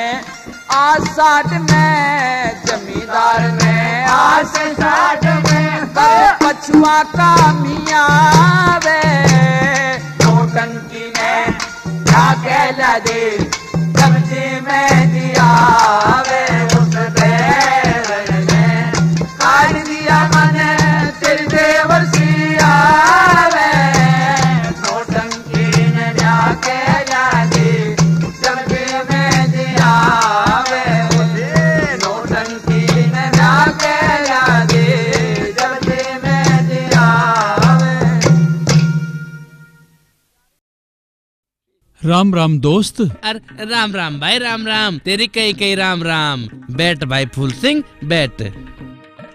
आषाढ़ में, जमींदार ने आषाढ़ में, कर पछुआ का मियाँ वे। नौटंकी ने जाके ला दे, जब जी में धियावे उस बैरन ने। काट दिया मने तेरी देवर सी आवे, नौटंकी ने जाके ला दे, जब जी में धियावे उस, नौटंकी ने जाके ला दे, जब जी में धियावे। राम राम दोस्त। अरे राम राम भाई, राम राम। तेरी कई कई राम राम। बैठ भाई फूल सिंह, बैठ।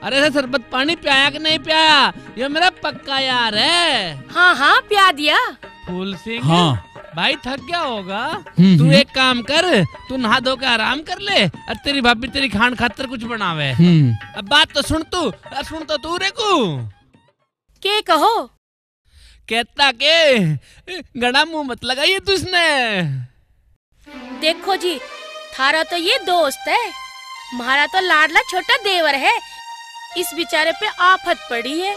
अरे, ऐसा शरबत पानी पियाया कि नहीं पियाया? ये मेरा पक्का यार है। हाँ हाँ, पिया दिया। फूल सिंह, हाँ। भाई थक गया होगा। हम्म, तू हम्म। एक काम कर, तू नहा धो के आराम कर ले और तेरी भाभी तेरी खान खातर कुछ बनावे। हम्म। अब बात तो सुन तू, और सुन तो तू रे को। के कहो? कहता के घणा मुंह मत लगाइए तू इसने। देखो जी, थारा तो ये दोस्त है, म्हारा तो लाडला छोटा देवर है। इस बेचारे पे आफत पड़ी है।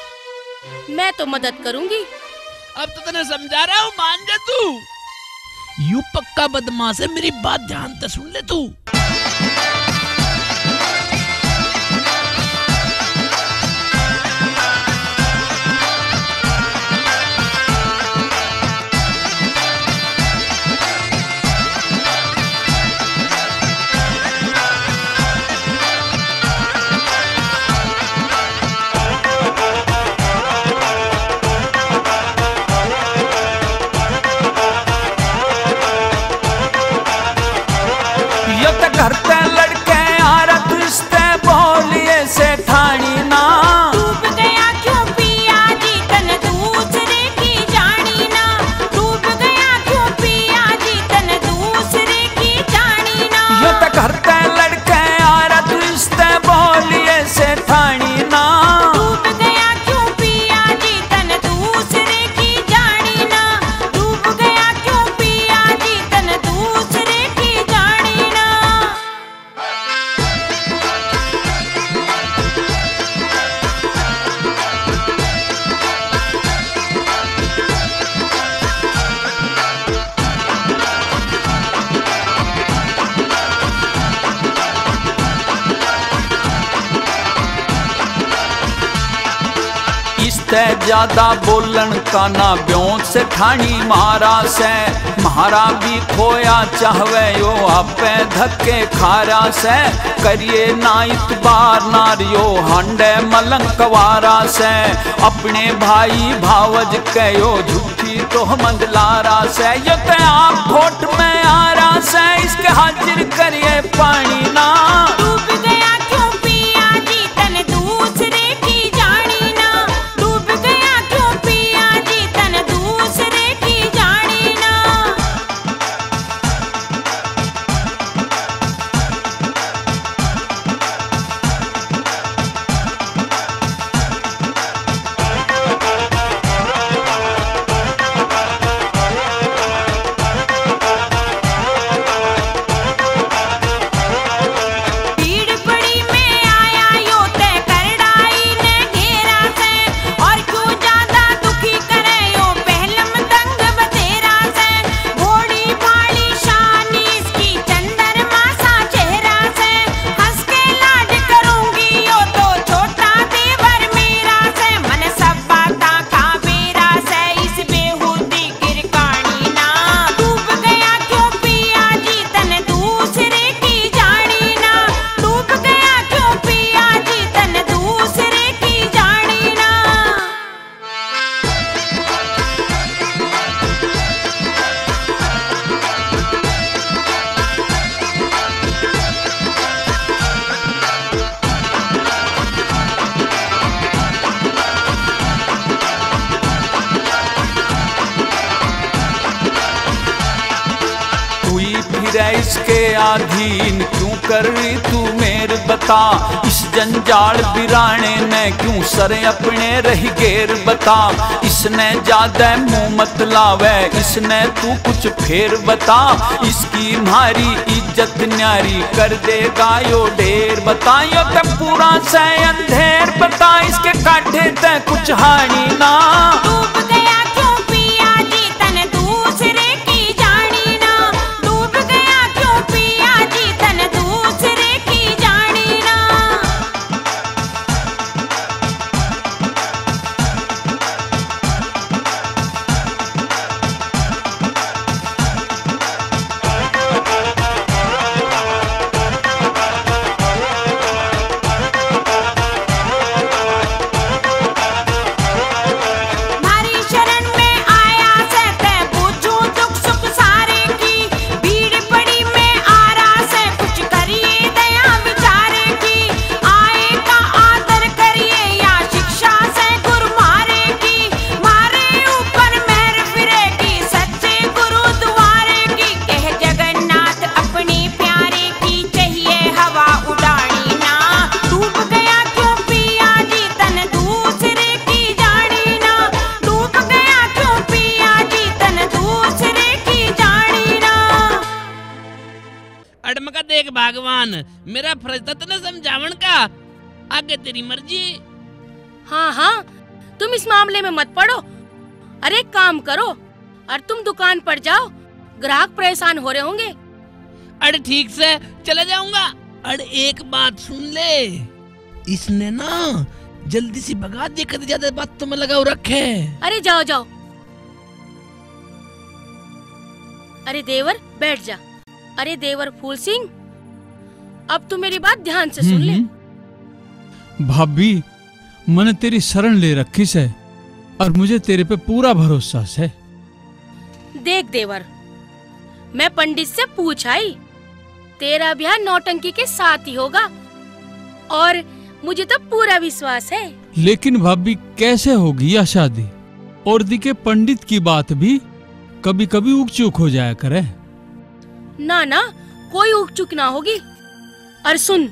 मैं तो मदद करूंगी, अब तो तने समझा रहा हूँ, मान जा तू। यू पक्का बदमाश है, मेरी बात ध्यान से सुन ले तू। यो तो घर ते लड़के आ रहा, तू इसते बोलिए से ठाणी ना। डूब गया क्यों पिया जी तन दूसरे की जानी ना। डूब गया क्यों पिया जी तन दूसरे की जानी ना। यो तो घर ते लड़के आ रहा, तू इसते बोलिए से ठाणी ना। डूब गया क्यों पिया जी तन दूसरे की जानी ना। डूब गया क्यों पिया जी तन दूसरे की जानी ना। इसतै ज्यादा बोलण का ना ब्योंत से ठाणी मारा सै। म्हारा भी खोया चाहवे यो, आपे धक्के खा रहा सै। करिए ना इतबार ना रियो, हांडे मलंग कवारा सै। अपने भाई भावज के यो झूठी तोहमत ला रहा सै। यो ते आप खोट में आ रहा सै, इसके हाजिर करिए पानी ना। डूब गया क्यों पिया जी तन दूसरे की जानी ना। डूब गया क्यों पिया जी तन दूसरे की जानी ना। भीड़ बड़ी में आया यो ते करड़ाई ने घेरा से, और क्यों ज्यादा दुखी करे यो पहलम दंग बतेरा से। भोली भाली शान इसकी चंद्रमा सा चेहरा से, हंस के लाड करूंगी यो तो छोटा देवर मेरा से। मन सब बातां का बेरा से, इस बेहूदी गिरकानी ना। डूब गया क्यों पिया जी तन दूसरे की जानी ना। डूब गया क्यों पिया जी तन दूसरे की जानी ना। तू ही फिरे इसके अधीन, क्यों कर रही तू मेर बता। इस जंजाल बिराने ने क्यों सर अपने रही गेर बता। इसने ज्यादा मुंह मत लावे, इसने तू कुछ फेर बता। इसकी म्हारी इज्जत न्यारी कर देगा यो ढेर बता। यो ते पूरा से अंधेर बता, इसके काठे ते कुछ हानी ना। डूब गया क्यों पिया जी तन दूसरे की जानी ना। डूब गया क्यों पिया जी तन दूसरे की जानी ना। म्हारी शरण में आया सै तै, पूछूं दुख सुख सारे की। भीड़ बड़ी में आ रहा सै, कुछ करिए दया विचारे की। आए का आदर करिए या शिक्षा सै गुरु म्हारे की। म्हारे ऊपर मेहर फिरेगी सच्चे गुरुद्वारे की। कह जगन्नाथ अपनी प्यारी की, चाहिए हवा उड़ानी ना। डूब गया क्यों पिया जी तन दूसरे की जानी ना। डूब गया क्यों पिया जी तन दूसरे की जानी ना। अड़मका देख भगवान, मेरा फर्ज था तने समझावन का, आगे तेरी मर्जी। हाँ, हाँ, तुम इस मामले में मत पड़ो। अरे काम करो और तुम दुकान पर जाओ, ग्राहक परेशान हो रहे होंगे। अरे ठीक से चला जाऊंगा। अरे एक बात सुन ले, इसने ना जल्दी सी भगा दे, कदे ज्यादा बातों में लगाव रखे। अरे जाओ जाओ। अरे देवर बैठ जा। अरे देवर फूल सिंह, अब तू मेरी बात ध्यान से सुन ले। हम्म, हम्म। भाभी, मैंने तेरी शरण ले रखी से और मुझे तेरे पे पूरा भरोसा से। देख देवर, मैं पंडित से पूछ आई, तेरा ब्याह नौटंकी के साथ ही होगा और मुझे तो पूरा विश्वास है। लेकिन भाभी, कैसे होगी यह शादी? और दी के पंडित की बात भी कभी-कभी उकचुक हो जाया करे। ना ना, कोई उकचुक ना होगी। और सुन,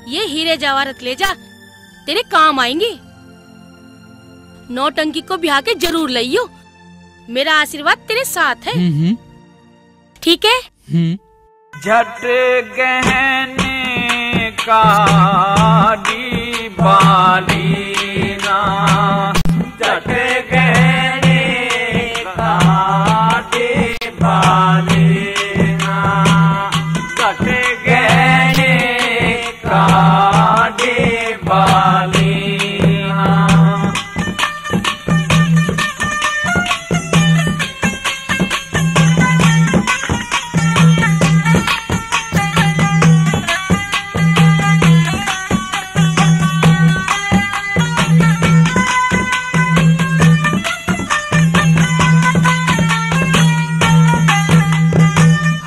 ये हीरे जवाहरत ले जा, तेरे काम आएंगे। नौटंकी को ब्याह के जरूर लइयो, मेरा आशीर्वाद तेरे साथ है। हम्म, हम्म। ठीक है? हम्म। झट गहने काढ़ी बाली ना, झट गहने काढ़ी बाली ना, झट गहने काढ़ी बाली ना।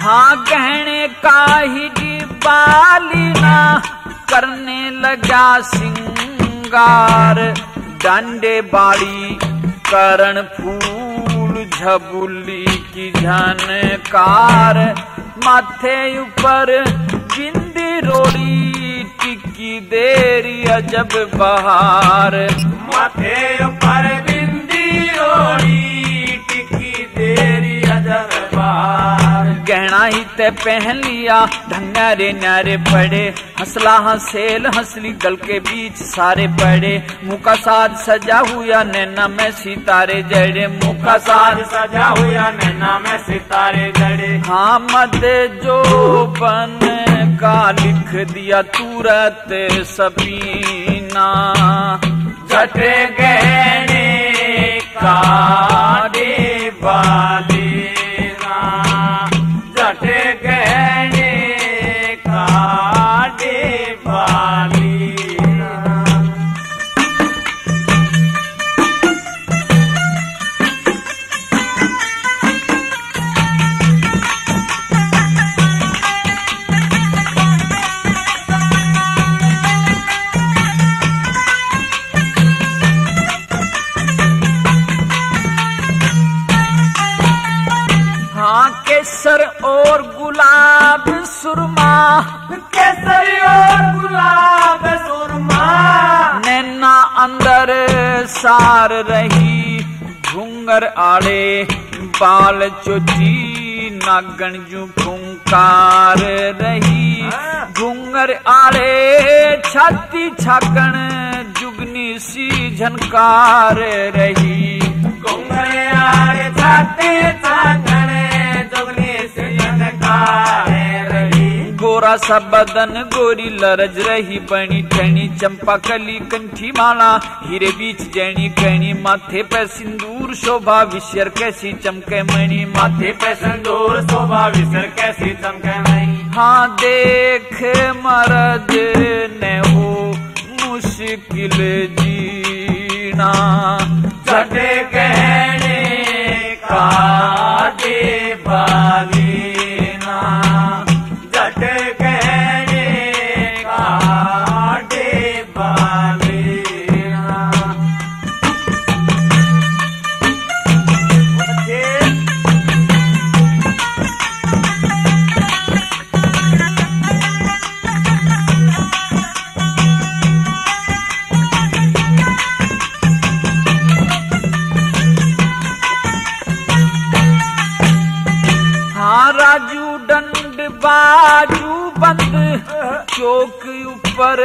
हाँ, गहने का ही डिब्बा लीना, करने लगा सिंगार। डांडे बाड़ी करण फूल झबुली की झनकार, माथे ऊपर बिंदी रोड़ी टिक्की देरी अजब बहार। माथे ऊपर बिंदी रोड़ी टिक्की देरी अजब बहार। गहना ही ते पहन लिया, ढंगा रे न्यारे पड़े, हंसला हंसेल हंसली गल के बीच सारे पड़े। मुँह का साज सजा हुआ नैना में सितारे जड़े, मुँह का साज सजा हुआ नैना में सितारे जड़े। हाँ, मद जोबन का लिख दिया तुरत सफीना। झट गहने काढ़े बाली ना, झट गहने काढ़े बाली ना। हाँ, केसर और गुलाब सुरमा, केसर और गुलाब सुरमा, नैना अंदर सार रही, घूंगर आले बाल चोची नागण जू फुंकार रही। हाँ। घूंगर आले छाती छागण जुगनी सी झनकार रही। घूंगर आले छाती छागण जुगनी सी झनकार रही। गोरा सा बदन गोरी लरज रही, बनी ठणी चंपा कली कंठी माला। हीरे बीच जैनी कहनी माथे पे सिंदूर, शोभा विसर कैसी चमके मणि। माथे पे सिंदूर, शोभा विसर कैसी चमके मणि। हाँ देख मरद ने हो मुश्किल जीना। झट गहने काढ़े बाली ना, झट गहने काढ़े बाली ना। हाँ राजू डंड बाजू बंद, चौक ऊपर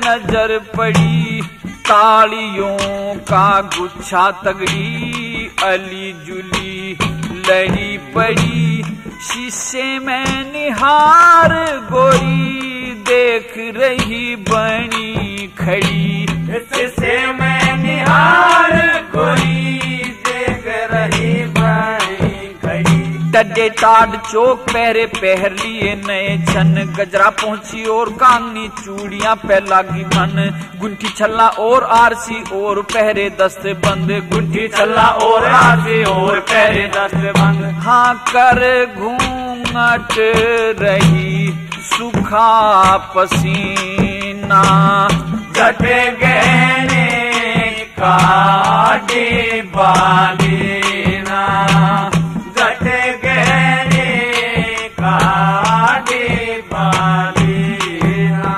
नजर पड़ी। तालियों का गुच्छा तगड़ी, अली जुली लड़ी पड़ी। शीशे में निहार गोरी, देख रही बनी खड़ी। शीशे में निहार गोरी, देख रही बनी खड़ी। टड्डे टाड चौक पहरे, पहर लिए नए छन। गजरा पहुंची और कांगनी, चूड़ियां पे लागी मन। गुंठी छल्ला और आरसी और पहरे दस्त बंद। गुंठी छल्ला और आरसी और पहरे दस्त बंद। हाँ कर घूंघट रही सुखा पसीना। जट गहने काटे बालीना, जट गहने काटे बालीना।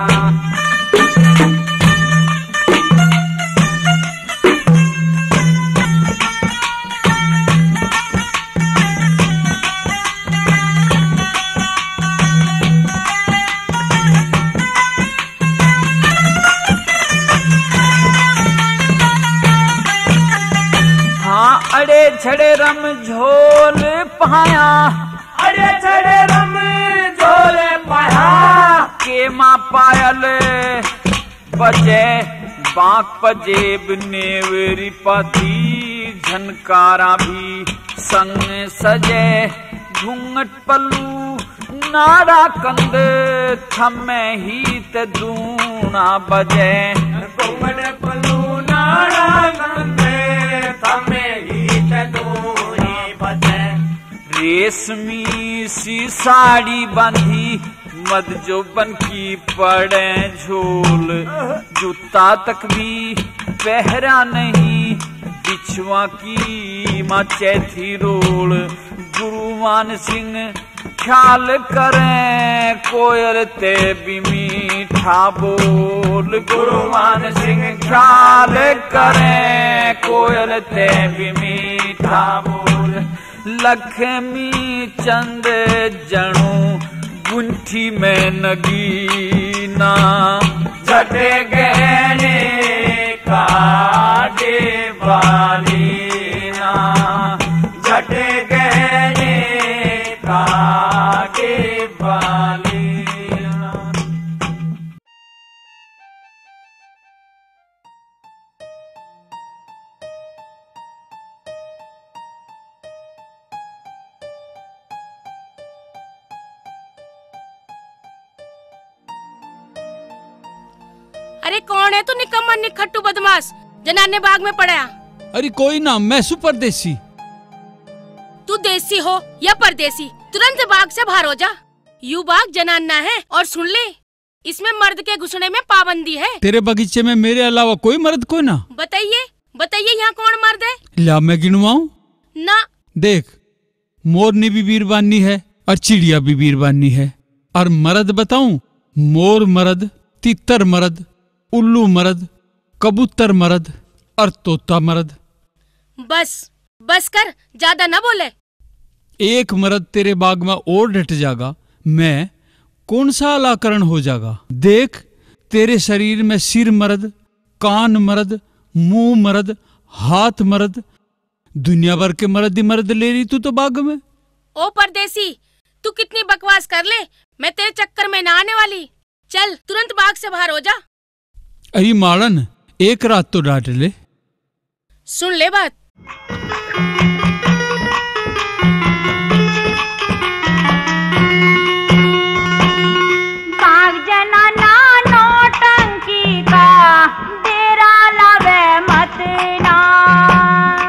हाँ, अड़े छड़े रम झोल पाया, अड़े छड़े रम झोल पाया। के माँ पायल बजे, बांक पजेब नेवरी पाती, झनकारा भी संग सजे। घूंघट पल्लू नाड़ा कंद, थमे ही ते दूना बजे। घूंघट पल्लू नाड़ा कंद, थमे ही ते दूना बजे। रेशमी सी साड़ी बांधी, मद जोबन की पड़े झोल। जूता तक भी पहरा नहीं, बिछुआ की माचे थी रोल। गुरु मान सिंह ख्याल करें कोयल ते भी मीठा बोल। गुरु मान सिंह ख्याल करें कोयल ते भी मीठा बोल। लक्ष्मी चंद जणु गुंठी में नगीना। जट गहने काटे बालीना, जट गहने काटे बालीना। अरे कौन है तू निकम्मा निखट्टू बदमाश, जनाने बाग में पड़ा? अरे कोई ना, मैं सु परदेसी। तू देसी हो या परदेसी, तुरंत बाग से बाहर हो जा। यू बाग जनाना है और सुन ले, इसमें मर्द के घुसने में पाबंदी है। तेरे बगीचे में मेरे अलावा कोई मर्द कोई ना? बताइए, बताइए, यहाँ कौन मर्द है? ला, मैं गिनवाऊं? ना। देख, मोरनी भी बीरबानी है और चिड़िया भी बीरबानी है। और मर्द बताऊं, मोर मर्द, तितर मर्द, उल्लू मर्द, कबूतर मर्द और तोता मर्द। बस, बस कर, ज्यादा ना बोले। एक मर्द तेरे बाग में और डट जागा, मैं कौन सा अलाकरण हो जागा? देख, तेरे शरीर में सिर मर्द, कान मर्द, मुंह मर्द, हाथ मर्द, दुनिया भर के मर्द ही मर्द ले रही तू तो बाग में। ओ परदेसी, तू कितनी बकवास कर ले, मैं तेरे चक्कर में ना आने वाली। चल, तुरंत बाग से बाहर हो जा। अरे मालन, एक रात तो डांट ले। सुन ले बात। बाग जनाना नौटंकी का डेरा लावे मत ना।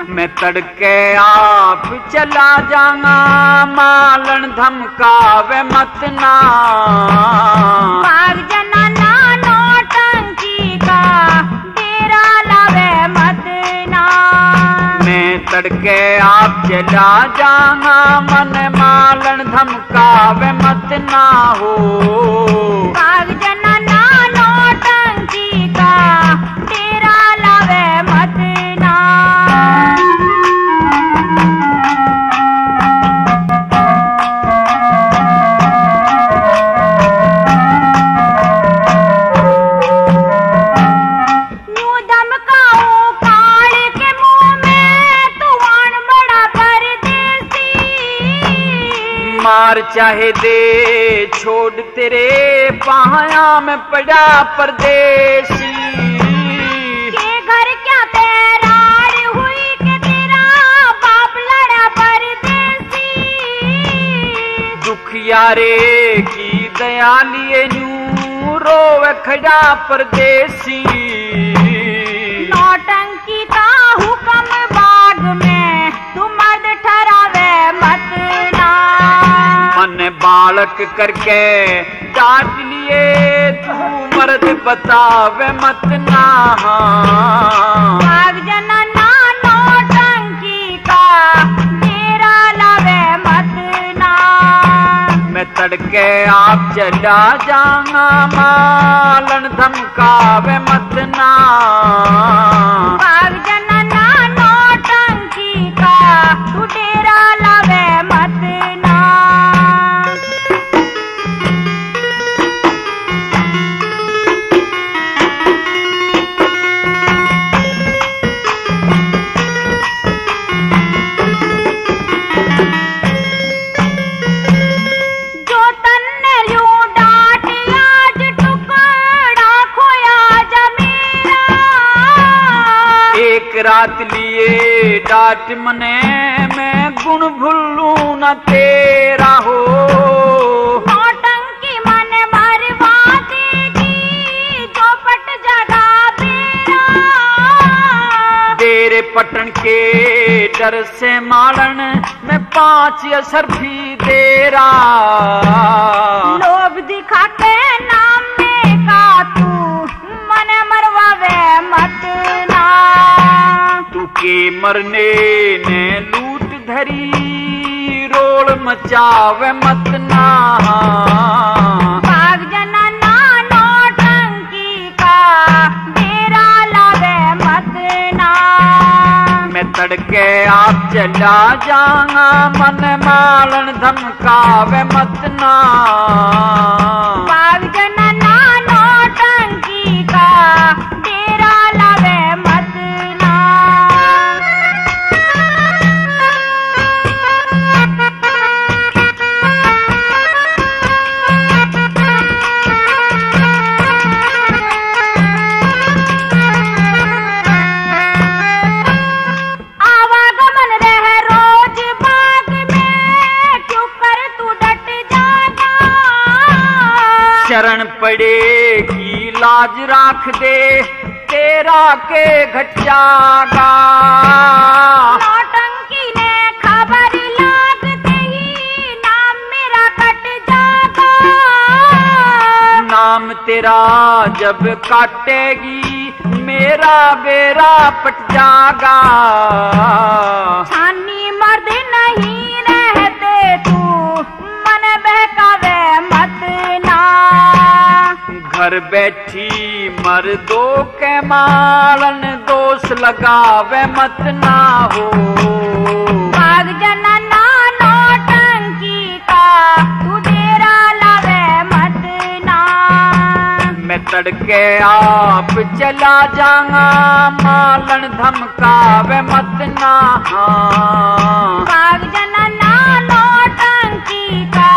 मैं तड़के आप चला जाऊंगा, मालन धमकावे मत ना। बाग जनाना नौटंकी का डेरा लावे मत ना। मैं तड़के आप चला जाऊंगा, मन मालन धमकावे मत ना हो। बाग जनाना नौटंकी का डेरा लावे मत ना। न्यू दम और चाहे दे छोड़, तेरे पाया में पड़ा परदेसी। के घर क्या तैरार हुई के तेरा बाप लड़ा परदेसी। दुखियारे की दया लिए न्यू रोवे खड़ा परदेसी। नौटंकी का हुक्म बाग में तू मर्द ठहरावे मत ना। मन बालक करके डांट लिए तू मर्द बतावे मत ना। भाग जनाना नौटंकी का डेरा लावे मत ना। मैं तड़के आप चला जाऊंगा मालन धमकावे मत ना। भाग जनाना नौटंकी का तू डेरा लावे मत ना। जो तन्ने ल्यूं डांट, आज टुकड़ा खोया जा मेरा। एक रात लिए डांट मने, मैं गुण भूलूं ना तेरा हो। नौटंकी मन मरवा देगी, जो पट जागा बेरा। तेरे पटन के डर से मालन मैं पांच असर भी दे रहा। लोभ दिखा के नामे का तू मने मरवावे मत ना। तू के मरने ने लूट धरी, रोल मचावे मत ना। भाग जनाना नौटंकी का डेरा लावे मत ना। मैं तड़के आप चला जाऊंगा, मन मालन धमकावे मत ना। भाग जनाना नौटंकी का डेरा लावे मत ना। आवागमन रह रोज बाग में, क्यों कर तू डट जागा। शरण पड़ेगी लाज राख दे, तेरा के घट जागा। नौटंकी ने खबर लागते ही नाम मेरा कट जागा। नाम तेरा जब काटेगी, मेरा बेरा पट जागा। छानी मर्द नहीं रहते तू, मन बहकावे मत ना। घर बैठी मर्दों के मालन दोष लगावे मत ना हो। भाग जनाना नौटंकी का तू डेरा लावे मत ना। मैं तड़के आप चला जाऊंगा, मालन धमकावे मत ना। हाँ। भाग जनाना नौटंकी का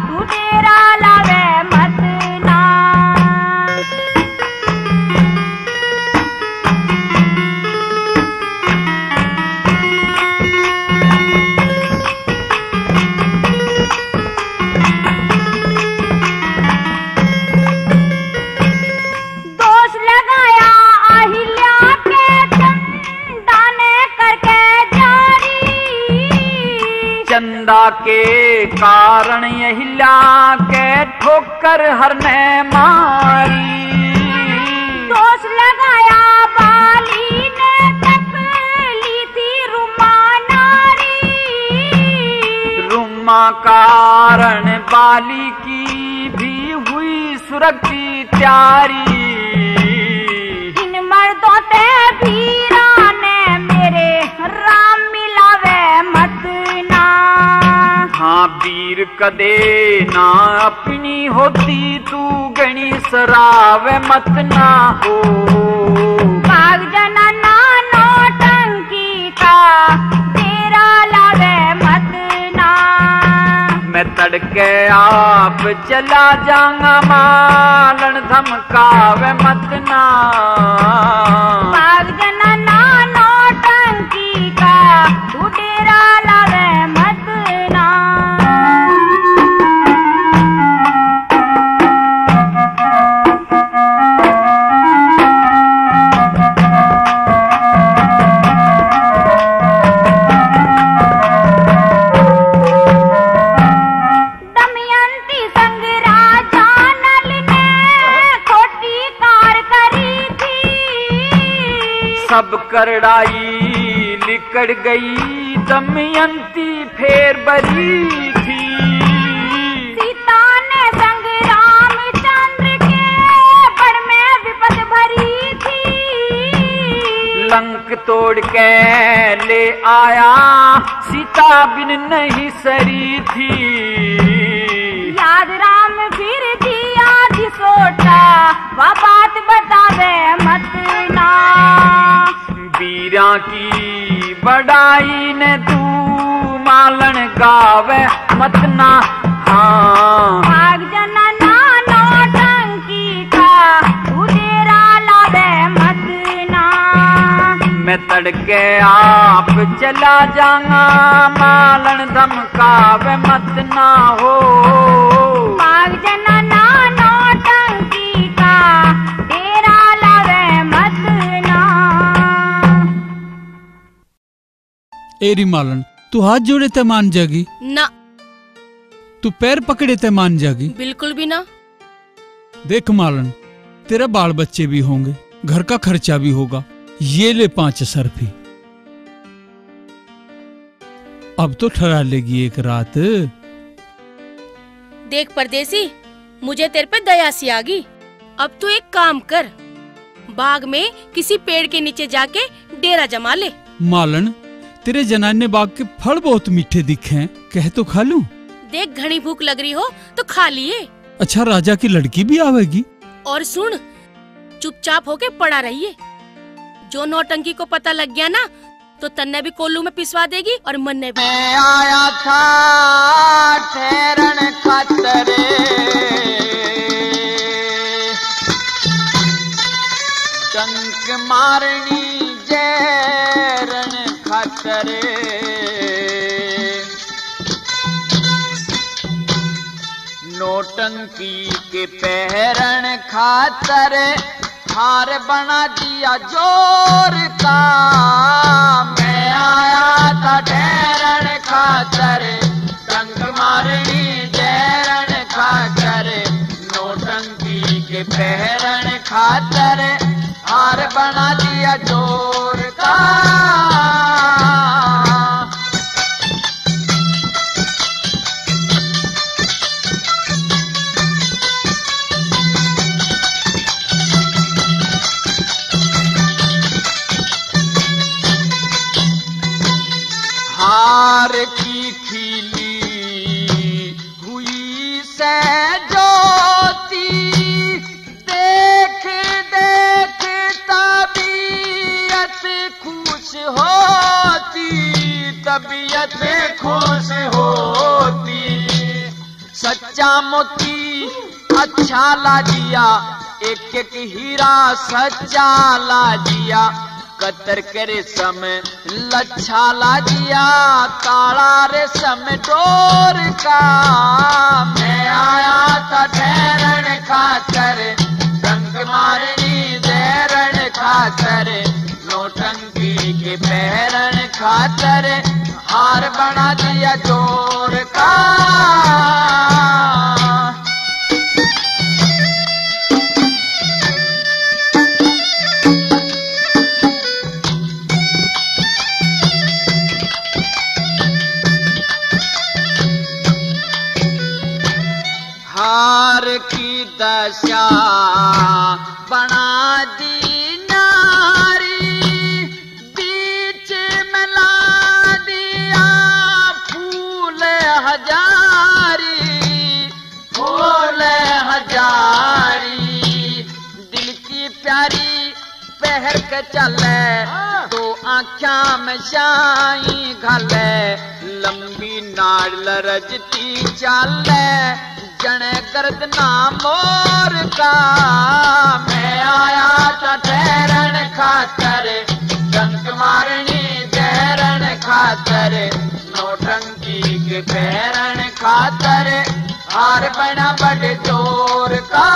तू डेरा लावे मत ना। दोष लगाया अहिल्या के, चंदा ने करके जारी। चंदा के कारण अहिल्या के ठोकर हर ने मारी। दोष लगाया बाली ने, तक ली थी रुमा नारी। रुमा कारण बाली की भी हुई सुरग की तैयारी। इन मर्दों ते वीरा ने मेरे राम मिलावे मत ना। हाँ वीर, कदे ना अपनी होती तू घणी सरावे मत ना हो। भाग जनाना नौटंकी का डेरा लावे मत ना। मैं तड़के आप चला जाऊंगा, मालन धमकावे मत ना। भाग जना ना नौटंकी का, तू डेरा लावे मत ना। दमयंती संग राजा नल ने खोटी कार करी थी। सब करड़ाई लिकड़ गई, दमयंती फेर बरी थी। सीता ने संग रामचंद्र के बड़ में विपद भरी थी। लंक तोड़ के ले आया, सीता बिन नहीं सरी थी। याद राम फिर दिया दिसोटा, वा बात बतावे मत ना। बीरा की बड़ाई ने तू मालन गावे मत ना। हाँ। भाग जना ना नौटंकी का, तू डेरा लावे मत ना। मैं तड़के आप चला जाऊंगा, मालन धमकावे मत ना हो। भाग जना ना नौटंकी का, डेरा लावे मत ना। ए री मालन, तू हाथ जोड़े ते मान जागी? ना। तू पैर पकड़े ते मान जागी? बिल्कुल भी ना। देख मालन, तेरे बाल बच्चे भी होंगे, घर का खर्चा भी होगा। ये ले पांच सरफी। अब तो ठहरा लेगी एक रात। देख परदेसी, मुझे तेरे पे दया सी आ गई। अब तू एक काम कर, बाग में किसी पेड़ के नीचे जाके डेरा जमा ले। मालन, तेरे जनाने बाग के फल बहुत मीठे दिखे हैं, कह तो खा लूं? देख, घणी भूख लग रही हो तो खा लिए। अच्छा, राजा की लड़की भी आवेगी? और सुन, चुपचाप होके पड़ा रहिए। जो नौटंकी को पता लग गया ना, तो तन्ने भी कोल्लू में पिसवा देगी और मन्ने भी। मैं आया था ठहरण खातर, टंक मारनी जैरण खातर, नौटंकी के पहरण खातर। हार बना दिया जोर का। मैं आया था ठहरण खातर, टंक मारनी जैरण खातर, नौटंकी के पहरण खातर। हार बना दिया जोर का। हार की खिली हुई से ज्योति, देख देख तबीयत खुश होती, तबीयत खुश होती। सच्चा मोती अच्छा लाजिया, एक एक हीरा सच्चा लाजिया, कतर के रेशम लच्छा लाजिया, काला रेशम डोर का। मैं आया था ठहरण खातर, टंक मारनी जैरण खातर, नौटंकी के पहरण खातर, हार बना दिया जोर का। हार की दशा बना दी नारी, बीच में ला दिया फूल हजारी, फूल हजारी। दिल की प्यारी पहर के चाले, हाँ। दो आँख्या में स्याही घाले, लंबी नाड़ लरजती चाले जने गर्दना मोर का। मैं आया था ठहरण खातर, डंक मारनी जहरण खातर, नौटंकी के पैरण खातर, हार बना बड़ जोर का।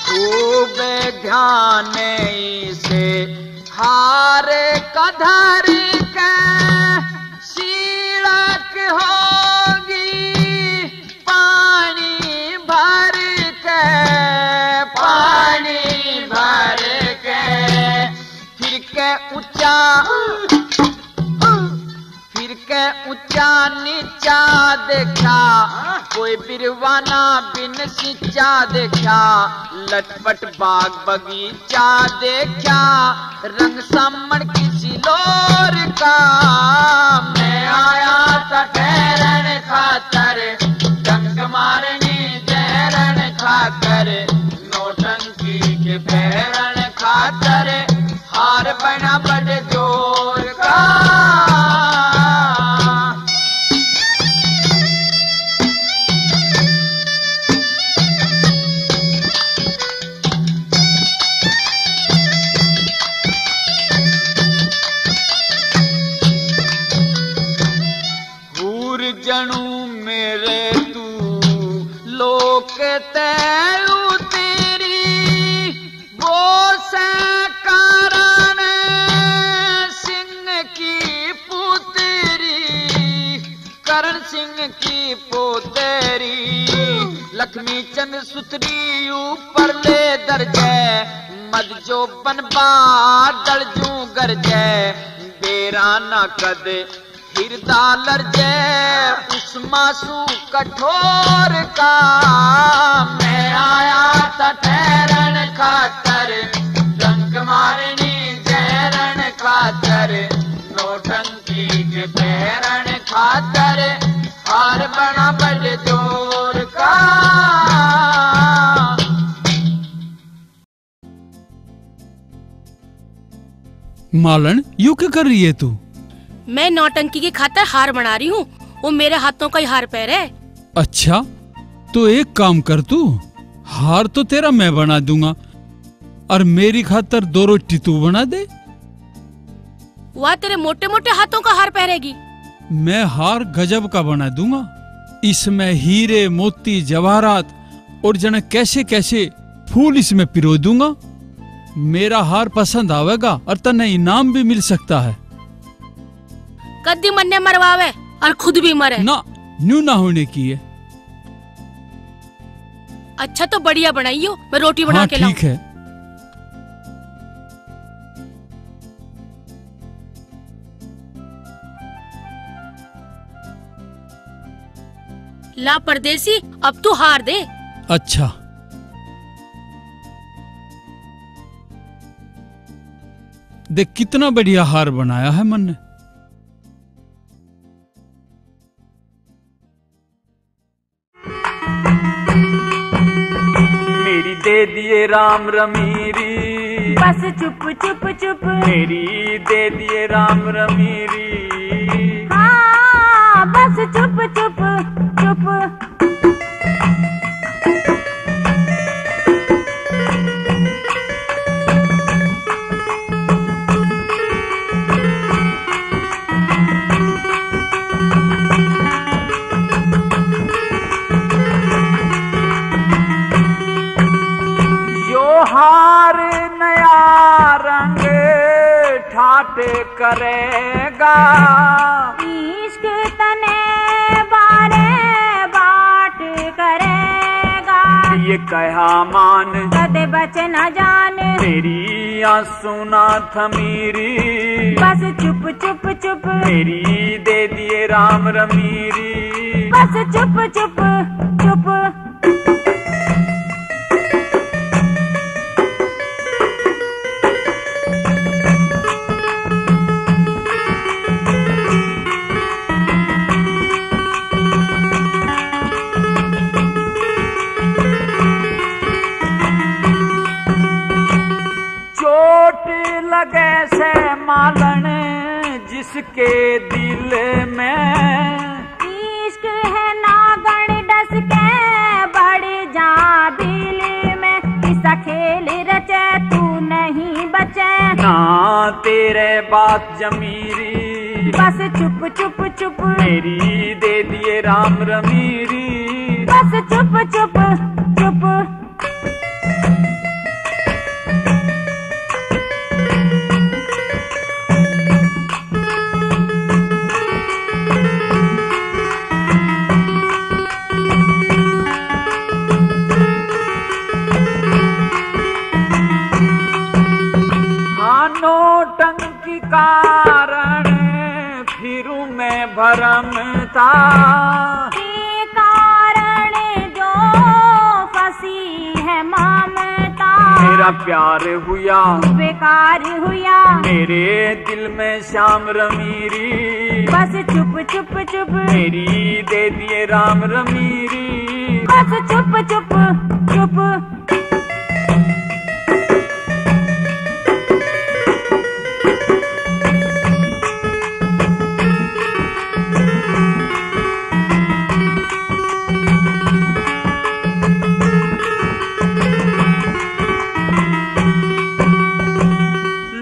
खूब ध्यान इसे हार का धर के सीलक होगी पानी भर के, पानी भर के। फिर के ऊंचा, फिर के ऊंचा नीचा देखा, कोई बिरवाना बिन सींचा देखा, लटपट बाग बगीचा देखा, रंग सामण किसी लोर का। मैं आया था ठहरण खातर, डंक मारनी जहरण खातर, नौटंकी के पैरण खातर, हार बना बड़ जोर का। हूर जणू मेरे तू लोक तै उतरी, वो सै करण सिंह की पुत्री, करण सिंह की पुत्री। लक्ष्मी चंद सुतरी ऊपर ले दरजे, मद जो बनबा दल जू गरजे, बेरा ना कद हिरदा लरजे उस मासू कठोर का। मैं आया था ठहरण खातर, डंक मारनी जहरण खातर, नौटंकी के पैरण खातर, हार बना बड़ जोर का। मालन, यू क्या कर रही है तू? मैं नौटंकी की खातर हार बना रही हूँ। वो मेरे हाथों का ही हार पहरे। अच्छा, तो एक काम कर तू, हार तो तेरा मैं बना दूंगा और मेरी खातर दो रोटी तू बना दे। वाह, तेरे मोटे मोटे हाथों का हार पहरेगी। मैं हार गजब का बना दूंगा, इसमें हीरे, मोती, जवाहरात और जने कैसे कैसे फूल इसमें पिरो दूंगा। मेरा हार पसंद आवेगा और तन्ने इनाम भी मिल सकता है। कद्दी मन्ने मरवावे और खुद भी मरे। ना, न्यू ना होने की है। अच्छा, तो बढ़िया बनाइयो, मैं रोटी बना हाँ, के लाऊं। ठीक है। ला परदेसी, अब तू हार दे। अच्छा। देख, कितना बढ़िया हार बनाया है मन्ने। मेरी दे दिए राम रमीरी। बस चुप, चुप, चुप। मेरी दे दिए राम रमीरी। हाँ, बस चुप, चुप, चुप। यो हार नया रंग ठाट करेगा। इश्क तने बारे बाट करेगा। ये कहा मान कदे बच न जान। मेरी आंसू ना थमीरी। बस चुप, चुप, चुप। मेरी दे दिए राम रमीरी। बस चुप, चुप, चुप। के दिल में। इश्क है नागण डस के बड़ जा बिल में, किसा खेल रचे तू नहीं बचे। ना तेरे बात जमीरी। बस चुप चुप चुप। मेरी दे दिए राम रमीरी। बस चुप चुप चुप। हाँ, नौटंकी कारण फिरूं मैं भरमता। के कारण जो फंसी है ममता। मेरा प्यार हुया। बेकार हुया। मेरे दिल में श्याम रमीरी। बस चुप चुप चुप। मेरी दे दिए राम रमीरी। बस चुप चुप चुप।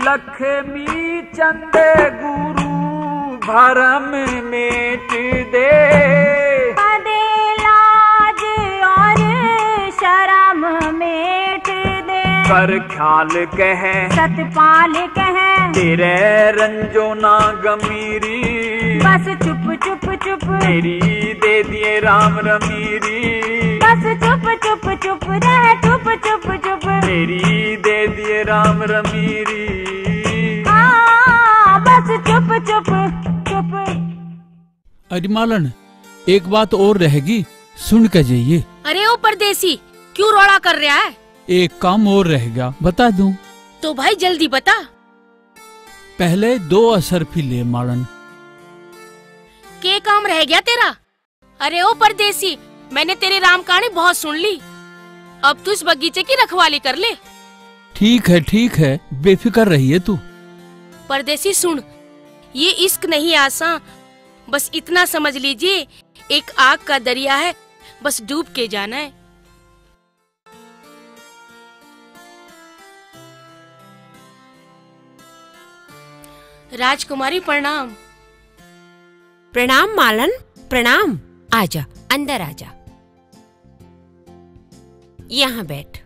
लक्ष्मी चंद गुरु भरम मेट दे। पदे लाज और शरम मेट दे। कर ख्याल कह। सतपाल कह। तेरे रंजो ना गमीरी। बस चुप चुप चुप। मेरी दे दिए राम रमीरी। बस चुप चुप चुप रह, चुप चुप चुप। मेरी दे दिए राम रमीरी। हाँ, बस चुप चुप चुप। अरे मालन, एक बात और रहेगी, सुन के जाइए। अरे ओ परदेसी, क्यों रोला कर रहा है? एक काम और रह गया, बता दूं? तो भाई जल्दी बता। पहले दो असरफी ले मालन। के काम रह गया तेरा? अरे ओ परदेसी, मैंने तेरी राम कहानी बहुत सुन ली। अब तू इस बगीचे की रखवाली कर ले। ठीक है, ठीक है, बेफिक्र रहिए तू। परदेसी सुन, ये इश्क नहीं आसान, बस इतना समझ लीजिए, एक आग का दरिया है, बस डूब के जाना है। राजकुमारी प्रणाम। प्रणाम मालन, प्रणाम। आजा, अंदर आजा। यहाँ बैठ।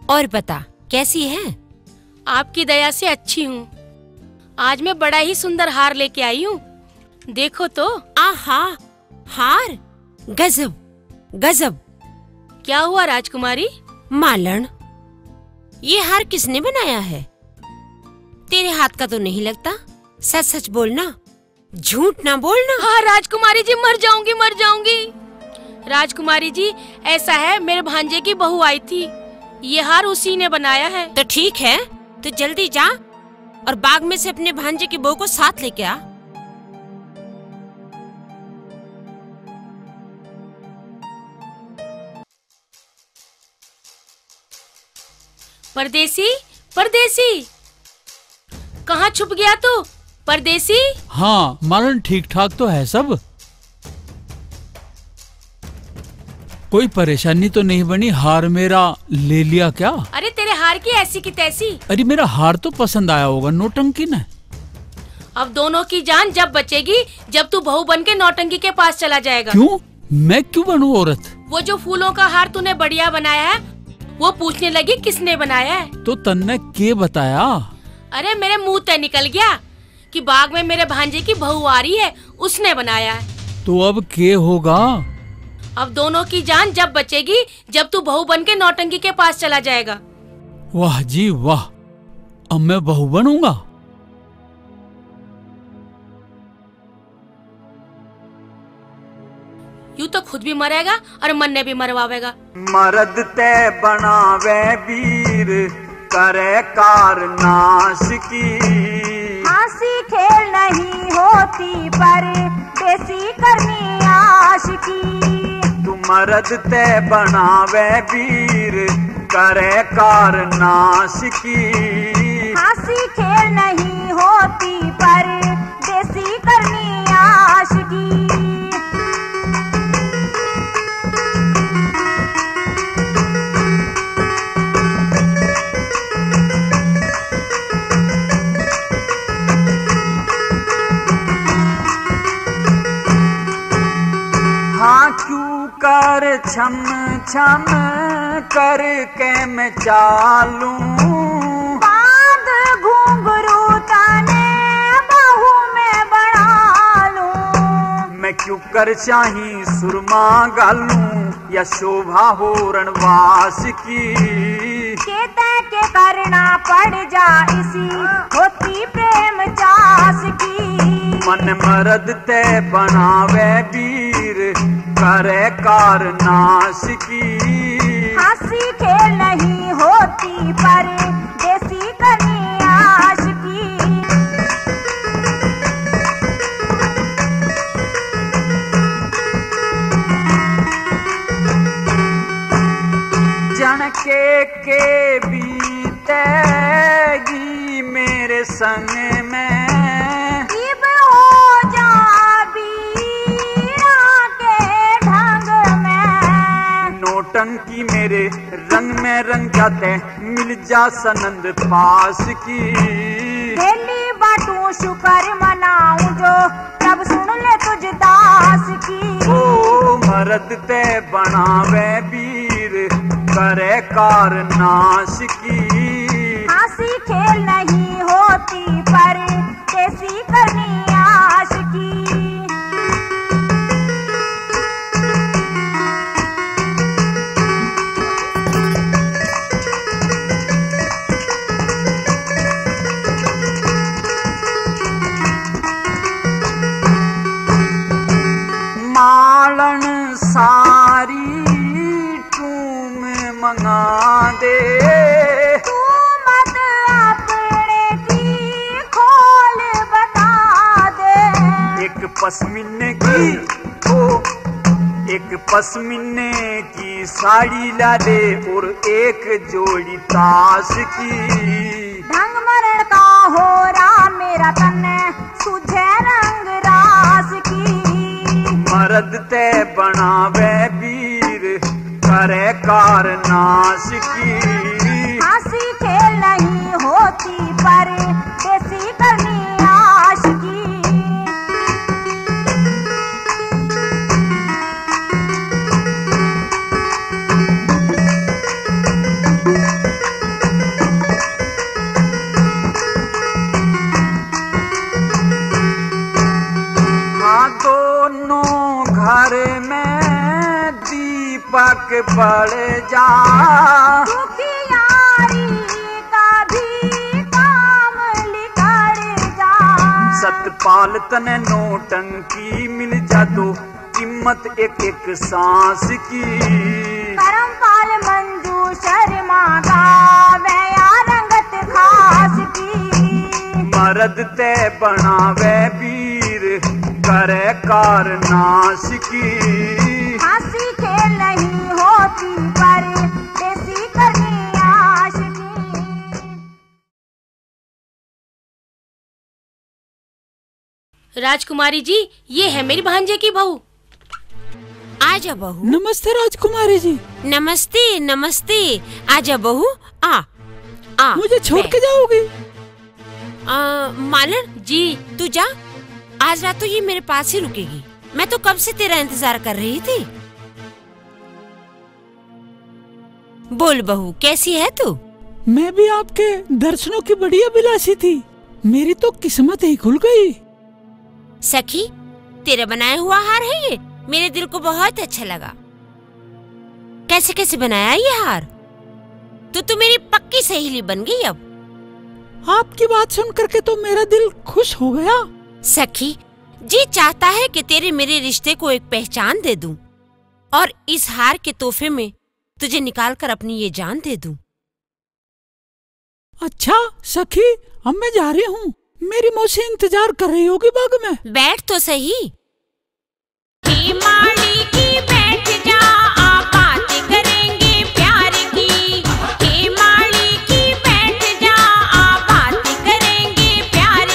और बता, कैसी है? आपकी दया से अच्छी हूँ। आज मैं बड़ा ही सुंदर हार लेके आई हूँ, देखो तो। आहा, हार? गजब, गजब। क्या हुआ राजकुमारी? मालन, ये हार किसने बनाया है? तेरे हाथ का तो नहीं लगता। सच सच बोलना, झूठ ना बोलना। हाँ राजकुमारी जी, मर जाऊंगी, मर जाऊंगी। राजकुमारी जी, ऐसा है, मेरे भांजे की बहू आई थी, ये हार उसी ने बनाया है। तो ठीक है, तो जल्दी जा और बाग में से अपने भांजे की बहू को साथ लेके आ। परदेसी, परदेसी, कहाँ छुप गया तू? परदेसी। हाँ मालन, ठीक ठाक तो है सब। कोई परेशानी तो नहीं बनी? हार मेरा ले लिया क्या? अरे, तेरे हार की ऐसी की तैसी। अरे, मेरा हार तो पसंद आया होगा नौटंकी ने। अब दोनों की जान जब बचेगी, जब तू बहू बन के नौटंकी के पास चला जाएगा। क्यों? मैं क्यों बनूं औरत? वो जो फूलों का हार तूने बढ़िया बनाया है, वो पूछने लगी किसने बनाया है। तो तन्ने के बताया? अरे, मेरे मुंह ते निकल गया कि बाग में मेरे भांजे की बहू आ रही है, उसने बनाया है। तो अब के होगा? अब दोनों की जान जब बचेगी, जब तू बहू बन के नौटंकी के पास चला जाएगा। वाह जी वाह, अब मैं बहू बनूंगा। यूं तो खुद भी मरेगा और मन्ने भी मरवावेगा। मर्द ते बनावे वीर, करे कार नाश की। हंसी खेल नहीं होती परदेसी करनी आशिकी। तू मर्द ते बनावे वीर, करे कार नाश की। हंसी खेल नहीं होती परदेसी करनी आशिकी। हाँ, क्यों कर छम छम करके मैं चालूं। बांध घुंघरू तने बहू मैं बना लूं। मैं क्यों कर शाही सुरमा घालूं या शोभा हो रणवास की। के तै के करना पड़ जा इसी होती प्रेम चास की। मन मरद तै बनावे वीर, करे कार नाश की। हंसी खेल नहीं होती परदेसी करनी आशिकी। जन के के बीतेगी मेरे संग में। इब हो जा बीरा के ढंग में। नौटंकी मेरे रंग में रंग जाते, मिल जा सनंद पास की। डेली बाटू शुक्र मनाऊं जो तब सुन ले तुझ दास की। ओ मरद ते बनावे वीर, करे कार नाश की। हंसी खेल नहीं होती परदेसी करनी आशिकी। मालन सारी टूम मंगा दे। तू मत अपने की खोल बता दे। एक पश्मीने की, ओ, एक पश्मीने की साड़ी ला दे और एक जोड़ी ताश की। ढंग मरण का हो रहा मेरा तन्ने सूझे रंग रास की। मरद ते बनावे वीर, करे कार नाश की। हंसी खेल नहीं होती परदेसी करनी आशिकी। हाँ, दोनों घर में दीपक बल जा। दुखियारी का भी काम लिकड़ जा। सतपाल तने नौटंकी मिल जा तो कीमत एक एक सांस की। करमपाल मंजू शर्मा गावे या रंगत खास की। मरद ते बनावे वीर, करे कार नाश की। हंसी खेल नहीं होती परदेसी करनी आशिकी। राजकुमारी जी, ये है मेरी भांजे की बहू। आजा बहू। नमस्ते राजकुमारी जी। नमस्ते, नमस्ते। आजा बहू, आ, आ, मुझे छोड़ बैठ। के जाओगी? आ, मालन जी, तू जा। आज रात तो ये मेरे पास ही रुकेगी। मैं तो कब से तेरा इंतजार कर रही थी। बोल बहू, कैसी है तू? मैं भी आपके दर्शनों की बड़ी अभिलाषी थी। मेरी तो किस्मत ही खुल गई। सखी, तेरा बनाया हुआ हार है ये। मेरे दिल को बहुत अच्छा लगा। कैसे कैसे बनाया ये हार? तू तो मेरी पक्की सहेली बन गई अब। आपकी बात सुन करके तो मेरा दिल खुश हो गया। सखी, जी चाहता है कि तेरे मेरे रिश्ते को एक पहचान दे दूं और इस हार के तोहफे में तुझे निकाल कर अपनी ये जान दे दूं। अच्छा सखी, अब मैं जा रही हूँ। मेरी मौसी इंतजार कर रही होगी बाग में। बैठ तो सही। हे माली की बैठ जा, आ बात करेंगे प्यार की। हे माली की बैठ जा, आ बात करेंगे प्यार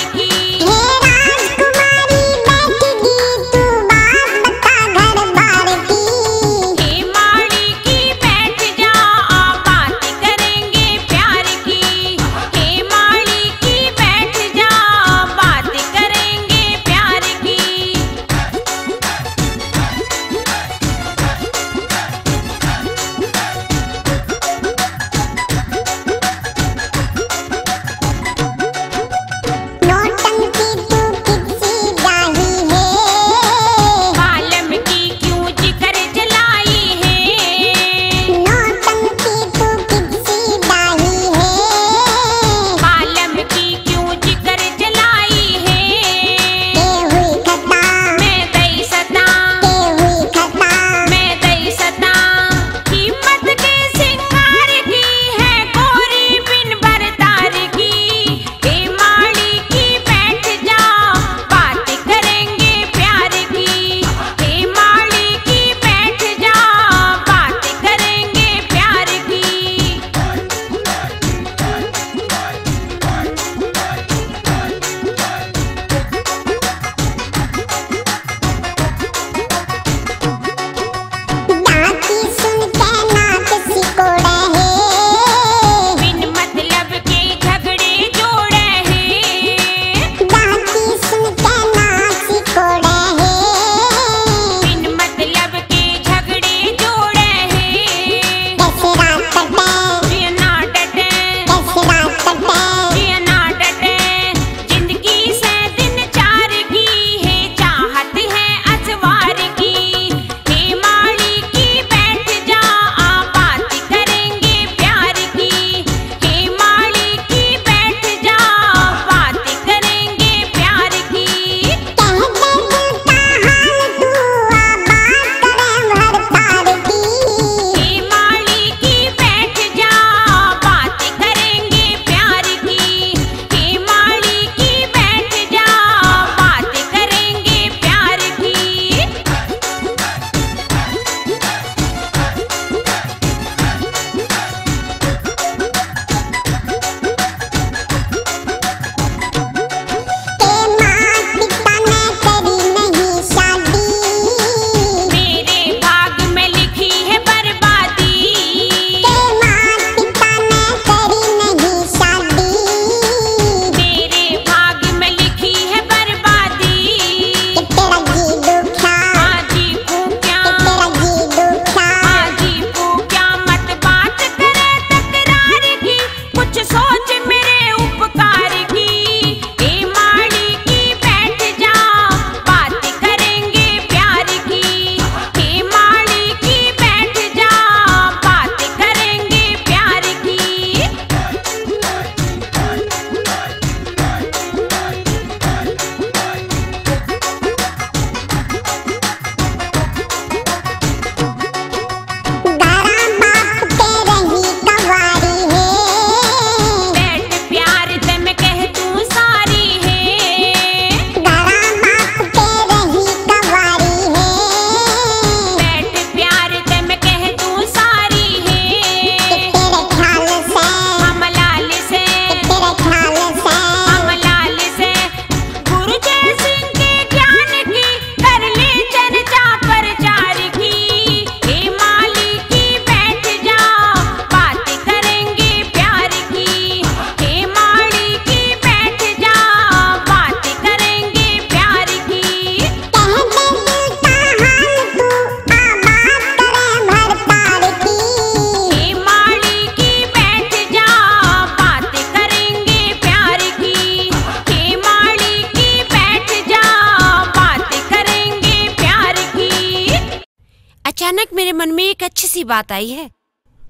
मन में एक अच्छी सी बात आई है।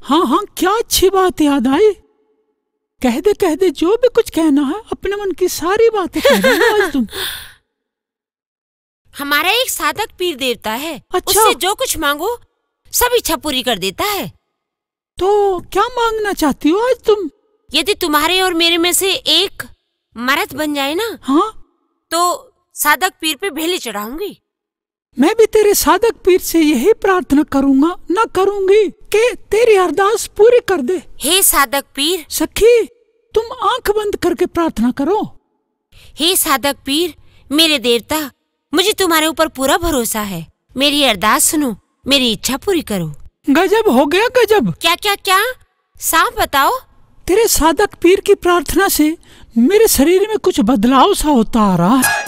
हाँ, हाँ, क्या अच्छी बात याद आई? कह दे, कह दे, जो भी कुछ कहना है, अपने मन की सारी बातें कह देना आज तुम। हमारा एक साधक पीर देवता है। अच्छा। उससे जो कुछ मांगो, सब इच्छा पूरी कर देता है। तो क्या मांगना चाहती हो आज तुम? यदि तुम्हारे और मेरे में से एक मर्द बन जाए ना, हाँ? तो साधक पीर पे भेली चढ़ाऊंगी। मैं भी तेरे साधक पीर से यही प्रार्थना करूंगा, ना करूंगी, कि तेरी अरदास पूरी कर दे। हे साधक पीर। सखी, तुम आंख बंद करके प्रार्थना करो। हे साधक पीर, मेरे देवता, मुझे तुम्हारे ऊपर पूरा भरोसा है। मेरी अरदास सुनो, मेरी इच्छा पूरी करो। गजब हो गया, गजब। क्या, क्या, क्या? साफ बताओ। तेरे साधक पीर की प्रार्थना से मेरे शरीर में कुछ बदलाव सा होता आ रहा है।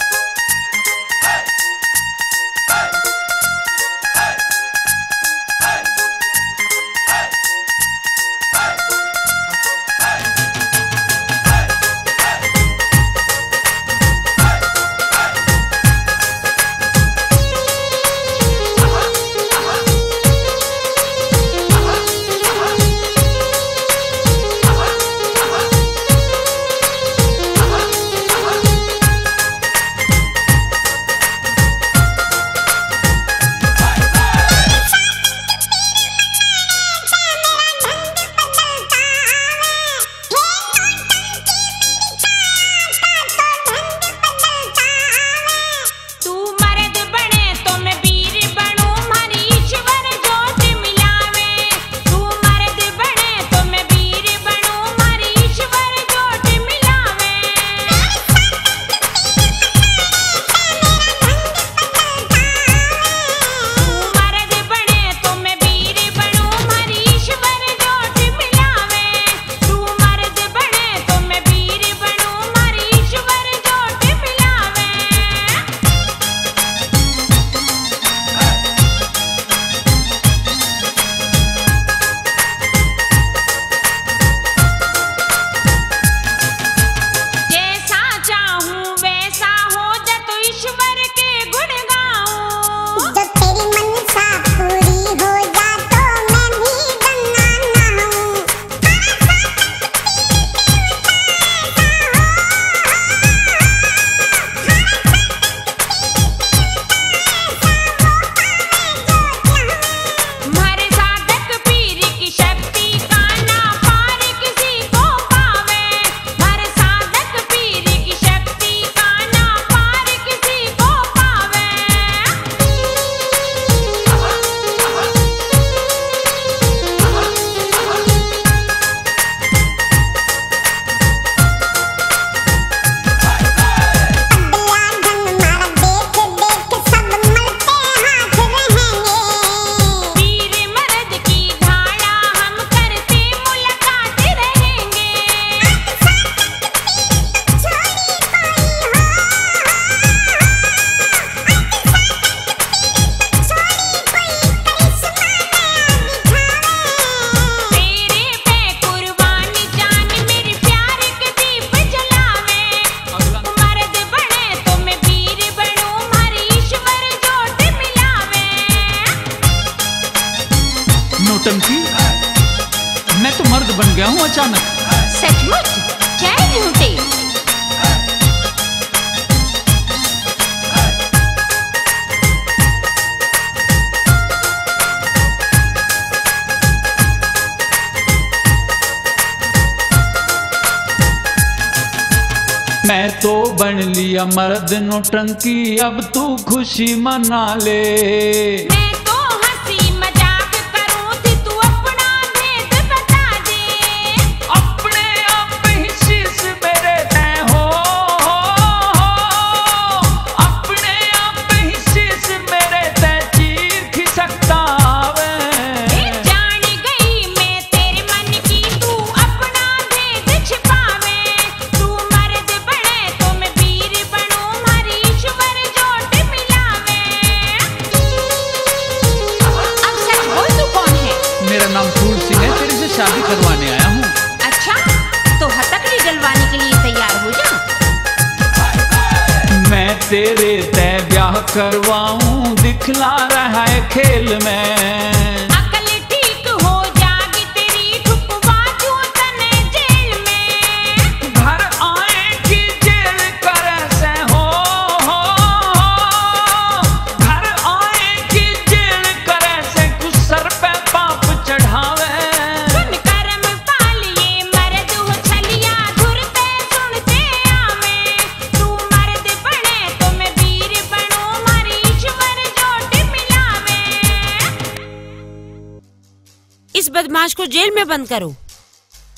बदमाश को जेल में बंद करो।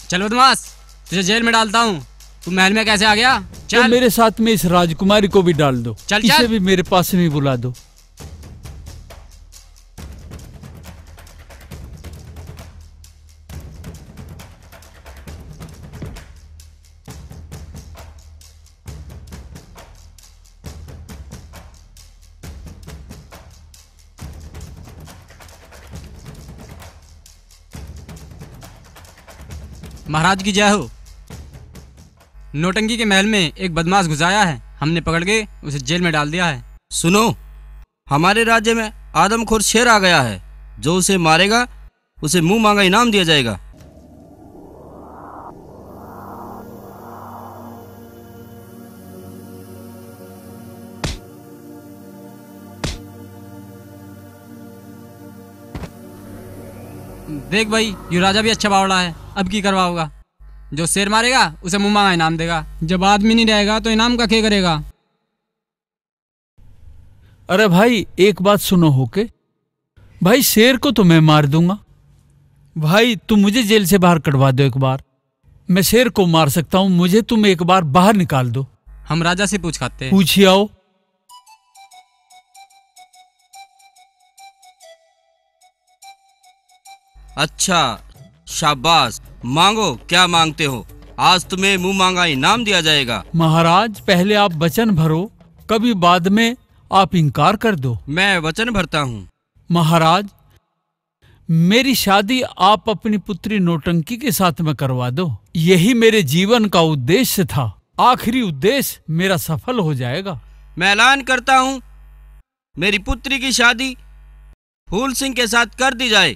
चल बदमाश, तुझे जेल में डालता हूँ। तू महल में कैसे आ गया? तो चल। मेरे साथ में इस राजकुमारी को भी डाल दो। चल, इसे चल। भी मेरे पास में बुला दो। महाराज की जय हो। नौटंकी के महल में एक बदमाश घुस आया है, हमने पकड़ के उसे जेल में डाल दिया है। सुनो, हमारे राज्य में आदमखोर शेर आ गया है, जो उसे मारेगा, उसे मुंह मांगा इनाम दिया जाएगा। देख भाई, यो राजा भी अच्छा बावला है, अब की करवाओगा? जो शेर मारेगा, उसे मुंह मांगा इनाम देगा। जब आदमी नहीं रहेगा, तो इनाम का क्या करेगा? अरे भाई, एक बात सुनो होके। भाई, शेर को तो मैं मार दूंगा। भाई, तुम मुझे जेल से बाहर कढ़वा दो एक बार। मैं शेर को मार सकता हूँ, मुझे तुम एक बार बाहर निकाल दो। हम राजा से पूछ खाते हैं। पूछिए आओ। अच्छा, शाबाश, मांगो, क्या मांगते हो? आज तुम्हें मुंह मांगा इनाम दिया जाएगा। महाराज, पहले आप वचन भरो, कभी बाद में आप इनकार कर दो। मैं वचन भरता हूँ। महाराज, मेरी शादी आप अपनी पुत्री नौटंकी के साथ में करवा दो। यही मेरे जीवन का उद्देश्य था। आखिरी उद्देश्य मेरा सफल हो जाएगा। मैं ऐलान करता हूँ, मेरी पुत्री की शादी फूल सिंह के साथ कर दी जाए।